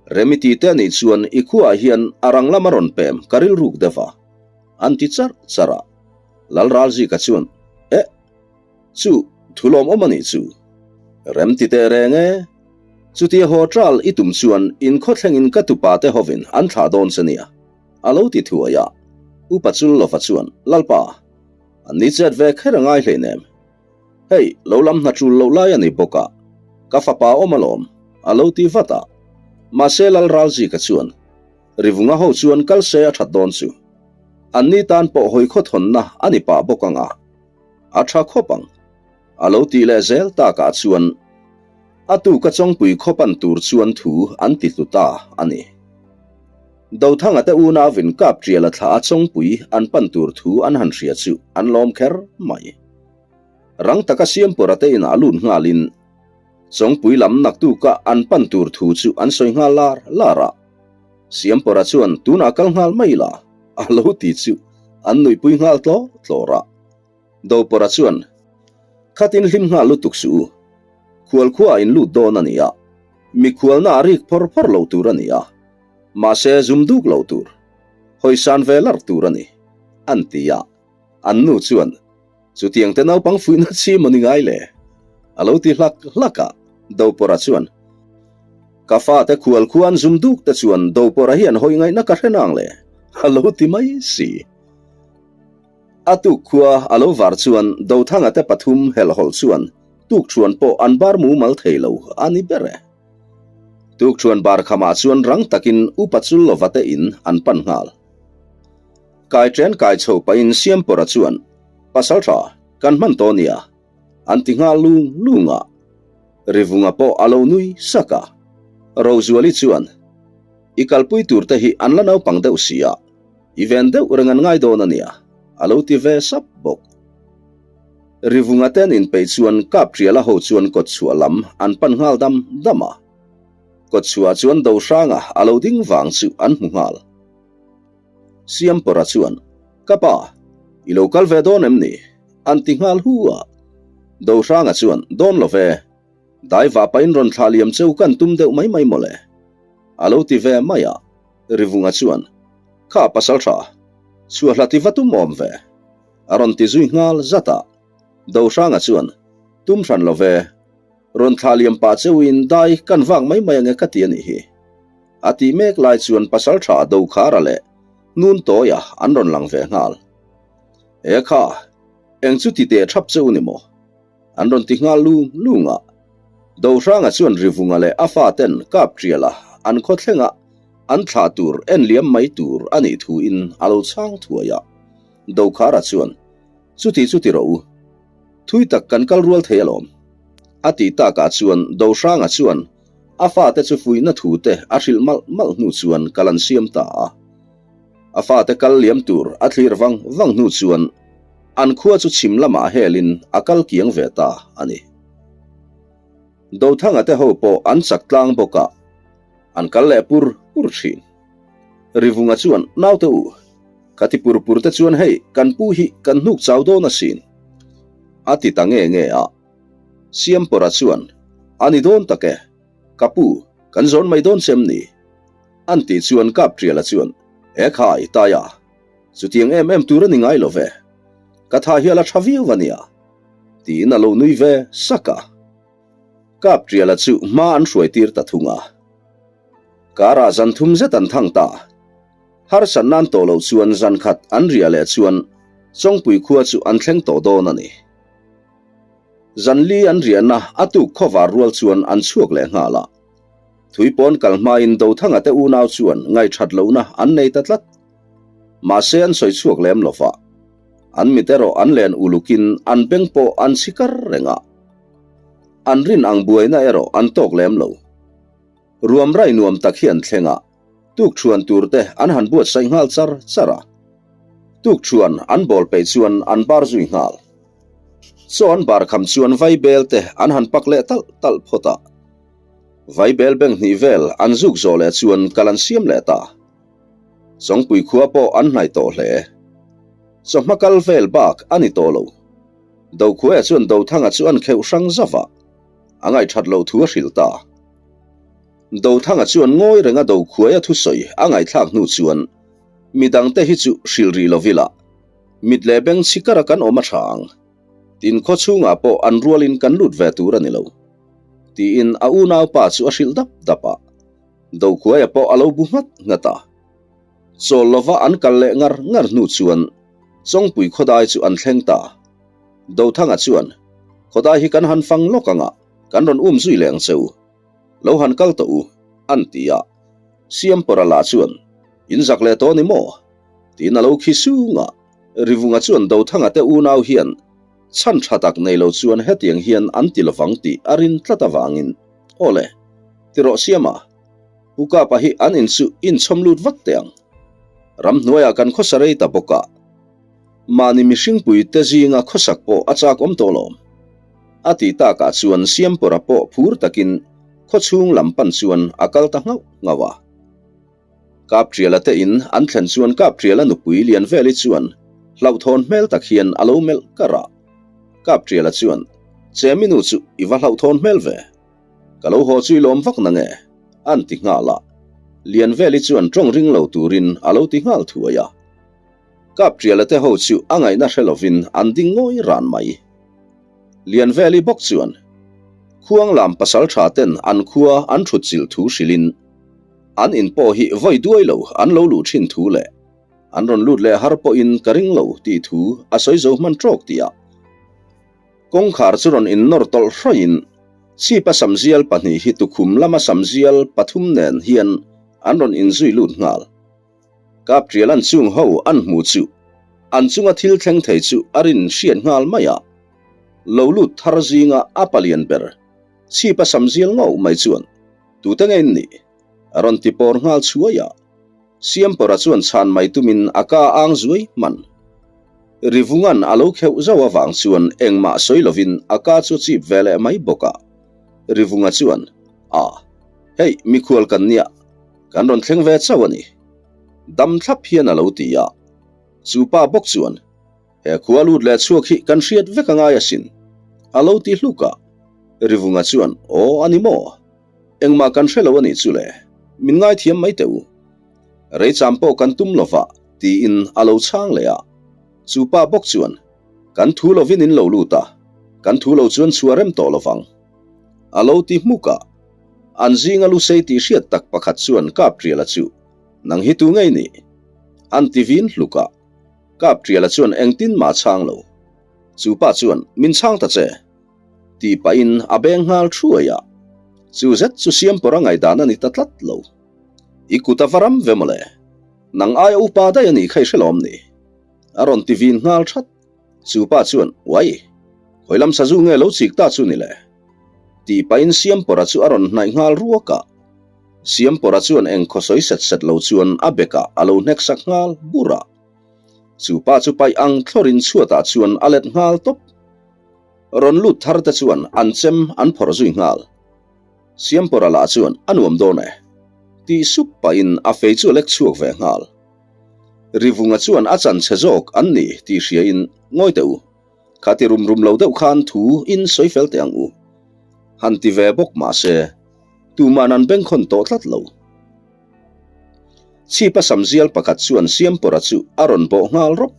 Remiti te anih chuan i khuaah hian a rang lama rawn pem ka rilruk deuh a, an ti charh charh a. Lal Ralzika chuan, Eh, chu thu lawmawm anih chu. Remti teh reng e. Chutia haw ṭal i tum chuan inkhawthlengin ka tupa te hovin an thlah dawn che nia. A lo ti thuai a, Upa Chullova chuan, Lalpa, an ni chet ve kher a ngai hleinem. Hei, lo lam hna ṭul loh lai a ni bawk a, ka fapa awm alawm, a lo ti vat a. Mahse Lal Ralzika chuan, Rivunga ho chuan kal se a ṭhat dawn chu. An ni tan pawh hawi khawthawnna a ni pah bawk ang a, a ṭha khawp ang, a lo tih leh zel takah chuan, A tuka Chawngpui khaw pan tur chuan thu an ti hlu ta a ni. Dothanga te unauvin Kapṭiala thla a Chawngpui an pan tur thu an han hria chu an lawm kher mai. Rang taka Siampawra te inah lut nghalin Chawngpui lam naktuka an pan tur thu chu an sawi nghal lar lar a. Siampawra chuan tunah kal nghal mai la a lo ti chu an nuihpui nghal tlawr tlawr a. Dopawra chuan, Khatin hlim nghal lutuk suh u. Khual khuaah in lut dawn a ni a, mikhualna a rik phawr phawr lo tur a ni a, mahse zum duk lo tur, hawisan ve larh tur a ni, an ti a. An nu chuan, Chutiang te naupang fuihna chi maw ni ngai le? a lo ti hlak hlak a. Dopawra chuan, Ka fate khual khua an zum duk te chuan Dopawra hian hawi ngaihna ka hre nang le, a lo ti mai si. A tuk khua a lo var chuan Dothanga te pathum helhhawlh chuan tukṭhuan pawh an bar mumal thei lo a ni ber e. Tukṭhuan bar khamah chuan rang takin Upa Chullova te in an pan nghal. Kaiṭen kai chho pahin Siampawra chuan, Pasalṭha, kan hman tawh nia, an ti nghal lung lung a. Rivunga pawh a lo nui sak a. Rozuali chuan, I kalpui tur te hi an la naupang deuh si a, I ven deuh reng an ngai dawn a nia, a lo ti ve sap bawk. Rivunga te an inpeih chuan Kapṭiala ho chuan kawtchhuah lam an pan nghal dam dam a. Kawtchhuah chuan Dohranga a lo ding vang chu an hmu nghal. Siampawra chuan, Ka pa, i lo kal ve dawn em ni? an ti nghal hu a. Dohranga chuan, Dawn lo ve. Dai vah pahin rawn thlah liam cheu kan tum deuh mai mai mawle. A lo ti ve mai a. Rivunga chuan, Kha pasal tha, chhuahhla ti va tum awm ve, a rawn ti zui nghal zat a. Dohranga chuan, Tum hran lo ve, rawn thlah liam pah cheuhin dai kan vak mai mai ange ka ti a nih hi. A tih mek lai chuan pasal tha Dokhara leh Nuntawia an rawn lang ve nghal. E kha, eng chu ti teh thap cheu ni maw? An rawn ti nghal lung lung a. Dohranga chuan Rivunga leh a faten Kapṭiala an khaw thlengah an thlah tur en liam mai tur a nih thuin a lo chhang thuai a. Dokhara chuan, Chuti chu ti rawh u. Thui tak kan kal rual thei alawm. A tih takah chuan Dohranga chuan a fate chu fuihna thute a hrilh malh malh hnu chuan kal an siam ta a. A fate kal liam tur a thlir vang vang hnu chuan an khua chu chhim lamah helin a kal kiang ve ta a ni. Dothanga te ho pawh an chak tlang bawk a, an kal leh pur pur thin. Rivunga chuan, Naute u, ka ti pur pur te chuan hei kan pu hi kan hnuk chau dawn asin, a ti ta nge nge a. Siampawra chuan, A ni dawn tak e, ka pu, kan zawn mai dawn che em ni? An tih chuan Kapṭiala chuan, E khai, Taia, chutiang em em tur a ni ngai lo ve, ka tha hi a la ṭha viau a nia, tiin a lo nui ve sak a. Kapṭiala chu hma an hruai tir ta thung a. Karah zan thum zet an thang ta. Harsat nan tawh loh chuan zan khat an riah leh chuan Chawngpui khua chu an thleng tawh dawn a ni. Zan li an riahna a tuk khawvar rual chuan an chhuak leh nghal a. Thui pawn kal hmain Dothanga te unau chuan ngaihṭhat lohna an nei ta tlat. Mahse an sawi chhuak lem lo va. An mit erawh an len ulukin an beng pawh an chhi kar reng a. An rin ang buaina erawh an tawk lem lo. Ruam rai nuam tak hi an thleng a, tukṭhuan tur te an han buatsaih nghal char char a. Tukṭhuan an bawl peih chuan an bar zui nghal. Chaw an bar kham chuan vaibel te an han pak leh talh talh phawt a. Vaibel beng hnih vel an zuk zawh leh chuan kal an siam leh ta. Chawngpui khua pawh an hnaih tawh hle. Chawhma kal vel bak a ni tawh lo. Dokhuaia chuan Dothanga chu an kheuh hrang zauh a, a ngaihthat loh thu a hrilh ta. Dothanga chuan ngawi renga Dokhuaia thusawi a ngaihthlak hnu chuan midangte hi chu hrilh rih lo ila, mit leh beng chhikara kan awm a tha ang. Tin khaw chhungah pawh an rualin kan lut ve tur a ni lo. Tiin a unaupa chu a hrilh dap dap a. Dokhuaia pawh a lo bu nghat nghat a. Chawl lova an kal leh ngar ngar hnu chuan Chawngpui khawdai chu an thleng ta. Dothanga chuan, Khawdai hi kan han fang lawk ang a, kan rawn um zui leh ang che u. Lo han kal tawh u, an ti a. Siampawra lah chuan, In zak leh tawh ni maw? Tiin a lo khi sung a. Rivunga chuan Dothanga te unau hian chhan tha tak nei lo chuan hetiang hian an ti lovang tih a rin tlat avangin, Aw le, ti rawh Siama, Pu Kapa hi an in chu inchhawm lut vat teh ang. Ramhnuaiah kan khawsa rei ta bawk a. Mahni mihringpui te zinga khawsak pawh a chak awm tawh lawm. A tih takah chuan Siampawra pawh phur takin khawchhung lam pan chuan a kal ta nghauh nghauh a. Kapṭiala te in an thlen chuan Kapṭiala nupui Lianveli chuan hlauhthawn hmel tak hian a lo melh kar a. Kapṭiala chuan, Chemi nu chu i va hlauhthawn hmel ve. Ka lo haw chu i lawm vak nange? An ti nghal a. Lianveli chuan ṭawng ring lo turin a lo ti nghal thuai a. Kapṭiala te ho chu a ngaihna hre lovin an ding ngawi ran mai. Lianveli bawk chuan Khuanglam pasalṭha ten an khua an ṭhutchilh thu hrilhin an in pawh hi vawi duai lo an lo luh ṭhin thu leh an rawn lut leh har pawhin ka ring lo tih thu a sawi zo hman ṭawk tih ah kawngkhar chu rawn innawr tawlh hrawihin chhipa samzial pahnih hi tukhum lama samzial pathum nen hian an rawn inzui lut nghal. Kapṭiala'n chung ho an hmu chu an chunga thil thleng thei chu a rin hriat nghal mai a, lo lut thar zinga a palian ber chhipa samzial ngauh mai chuan tute nge in nih? a rawn ti pawr nghal chhuai a, Siampawra chuan chhan mai tumin a ka ang zuai hman. Rivunga'n a lo kheuh zauh avang chuan engmah sawi lovin a ka chu a chip ve leh mai bawk a, Rivunga chuan, A, hei mikhual kan nia, Kan rawn thleng ve chauh a ni. Dam thlap hian a lo ti a. Chu pa bawk chuan, He khua lut leh chhuak hi kan hriat vek a ngai asin. A lo ti hluk a. Rivunga chuan, Aw a ni maw? Engmah kan hre lo a nih chu le. Min ngaithiam mai teh u. Reicham pawh kan tum lo va, tiin a lo chhang leh a. Chu pa bawk chuan, Kan thu lovin in lo lut a, kan thu lo chuan chhuah rem tawh lo vang. A lo ti hmuk a. An zinga lusei tih hriat tak pakhat chuan Kapṭiala chu, Nang hi tu ngei nih? An ti vin hluk a. Kapṭiala chuan engtin mah a chhang lo. Chu pa chuan, Min chhang ta che! Tih pahin a beng nghal thuai a. Chu zet chu Siampawra ngaihdan a ni ta tlat lo. I kut a va ram ve mawle. Nang aia upa daih a nih kha i hre lawm ni? A rawn ti vin nghal that. Chu pa chuan, Uai! Khawi lam sazu nge lo chik ta chu ni le? Tih pahin Siampawra chu a rawn hnaih nghal ruak a. Siampawra chuan eng khaw sawi set set lo chuan a bekah a lo hnek sak nghal bur a. Chu pa chu paih ang thlawrin chhuatah chuan a let nghal tawp. Rawn lut thar te chuan an chem an phawrh zui nghal. Siampawra lah chuan a nuam dawn e tih sup pahin a fei chu a lek chhuak ve nghal. Rivunga chuan a chan chhe zawk an ni tih hriain ngawi teh u. Kha ti rum rum lo deuh khan thu in sawi fel teh ang u. Han ti ve bawk mah se, tuman an bengkhawn tawh tlat lo. Chhipa samzial pakhat chuan Siampawra chu a rawn bawh nghal rawp.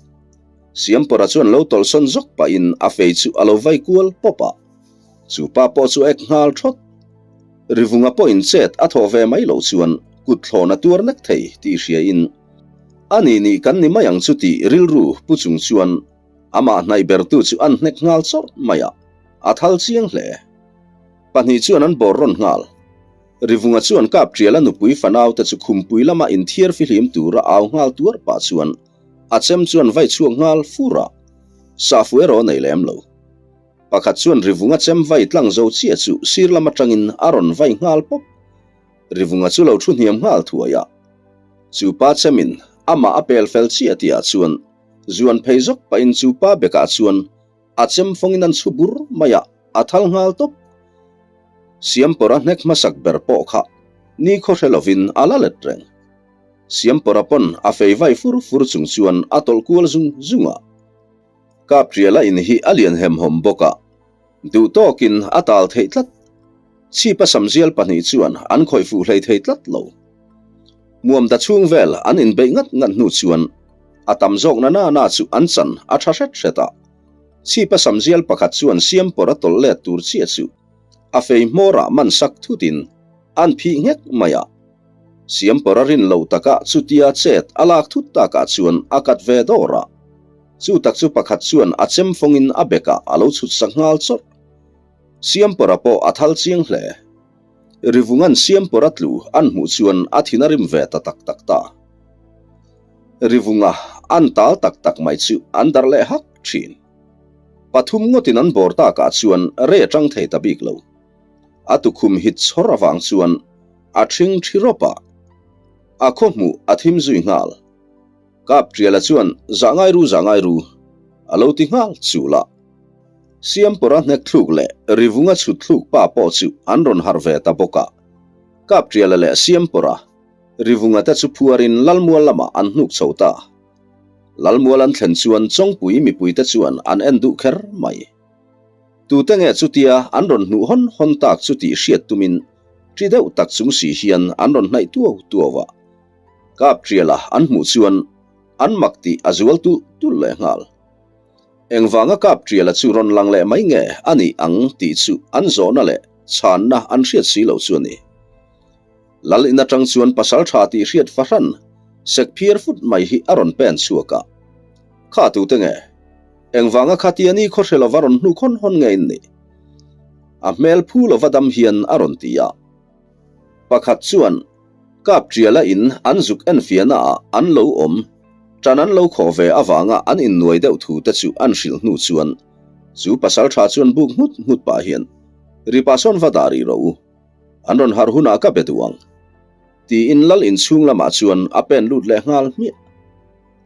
Siampawra chuan lo tawlhsawn zawk pahin a fei chu a lo vai kual pawp a. Chu pa pawh chu a ek nghal thawt. Rivunga pawhin chet a thawh ve mai loh chuan kut thlawn a tuar nek thei tih hriain, A nih nih kan ni mai ang chu tih rilru pu chung chuan Amah hnaih bertu chu an hnek nghal chawrh mai a, a thal chiang hle. Pahnih chuan an bawr rawn nghal. Rivunga chuan Kapṭiala nupui fanaute chu khumpui lama inthiar fihlim tura au nghal tuar pah chuan a chem chuan vai chhuak nghal fur a, sahfu erawh a nei lem lo. Pakhat chuan Rivunga chem vai tlang zo chiah chu sir lam atangin a rawn vai nghal pawp. Rivunga chu lo thu hniam nghal thuai a, chu pa chemin amah a pel fel chiah tihah chuan Zuan phei zawk pahin chu pa bekah chuan a chem fawngin an chhu bur mai a, a thal nghal tawp. Siampawra hnek hmasak ber pawh kha ni khaw hre lovin a la let reng. Siampawra pawn a fei vai fur fur chung chuan a tawlh kual zung zung a. Kapṭiala in hi a lian hemhawm bawk a, Duh tawkin a tal theih tlat. Chhipa samzial pahnih chuan an khawih fuh hlei thei tlat lo. Muamda chhung vel an inbeih ngat ngat hnu chuan a tam zawk na na na chu an chan a tha hret hret a. Chhipa samzial pakhat chuan siampawr a tawlh let tur chiah chu a fei hmawrah man sak thutin an phih nghek mai a. Siampawr a rin loh takah chutia chet a lak thut takah chuan a kat ve dawr a. Chu tak chu pakhat chuan a chem fawngin a bekah a lo chhut sak nghal chawrh. Siampawra pawh a thal chiang hle. Rivunga'n Siampawra tlu an hmuh chuan a thin a rim ve ta tak tak ta. Rivunga an tal tak tak mai chu an darh leh hak thin. Pathum ngawtin an bawr takah chuan rei a tang thei ta bik lo. A tukhum hit chhawr avang chuan a ṭhing ṭhi rawp a, a khaw hmuh a thim zui nghal. Kapṭiala chuan, Zah ngai ru, zah ngai ru, a lo ti nghal chul a. Siampawra hnek thluk leh Rivunga chhut thluk pa pawh chu an rawn harh ve ta bawk a. Kapṭiala leh Siampawra, Rivunga te chu phuarin Lalmual lamah an hnuk chho ta. Lalmual an thlen chuan Chawngpui mipuite chuan an en duh kher mai. Tute nge chutia an rawn hnuh hawn hawn tak chu tih hriat tumin ṭi deuh tak chung si hian an rawn hnaih tuau tuau a. Kapṭiala an hmuh chuan an mak tih a zual tulh tulh leh nghal. Engvanga Kapṭiala chu rawn lang leh mai nge a nih ang tih chu an zawhna leh chhanna an hriat si lo chu a ni. Lal in atang chuan pasal tha tih hriat fahran sek phiar fut mai hi a rawn pen chhuak a. Kha tute nge? Engvanga khatia ni khaw hre lova rawn hnuk hawn hawn nge in nih? A hmel phu lova dam hian a rawn ti a. Pakhat chuan Kapṭiala in an zuk enfiahna ah an lo awm, ṭan an lo khawh ve avanga an innuai deuh thu te chu an hrilh hnu chuan chu pasalṭha chuan buk nghut nghut pah hian, Ripa sawn va dah rih rawh u, an rawn harh hunah ka be duh ang, tiin lal inchhung lamah chuan a pen lut leh nghal hmiah.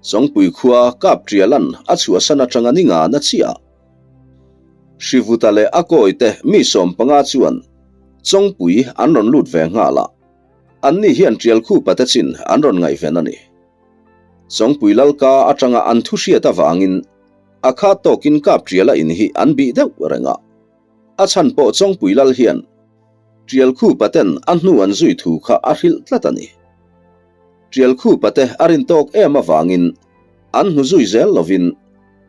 Chawngpui khua Kapṭiala'n a chhuahsan aṭanga ni nga na chiah. Hrivuta leh a kawite mi 15 chuan Chawngpui an rawn lut ve nghal a. Anni hian Ṭialkhupa te chin an rawn ngaihven a ni. Chawngpui Lalka aṭanga an thu hriat avangin a khat tawkin Kapṭiala in hi an bih deuh reng a. A chhan pawh Chawngpui Lal hian Ṭialkhupa ten a hnu an zui thu kha a hrilh tlat a ni. Ṭialkhupa te a rin tawk em avangin an hnu zui zel lovin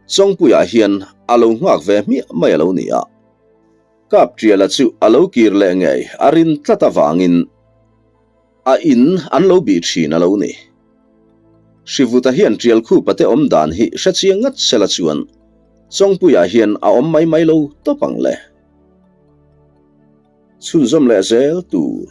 Chawngpuiah hian a lo nghak ve hmiah mai a lo ni a. Kapṭiala chu a lo kir leh ngei a rin tlat avangin a in an lo bih ṭhin a lo ni. Hrivuta hian Ṭialkhupa te awm dan hi hrechiang ngat sela chuan Chawngpuiah hian a awm mai mai lo tawp ang le. Chhunzawm leh zel tur.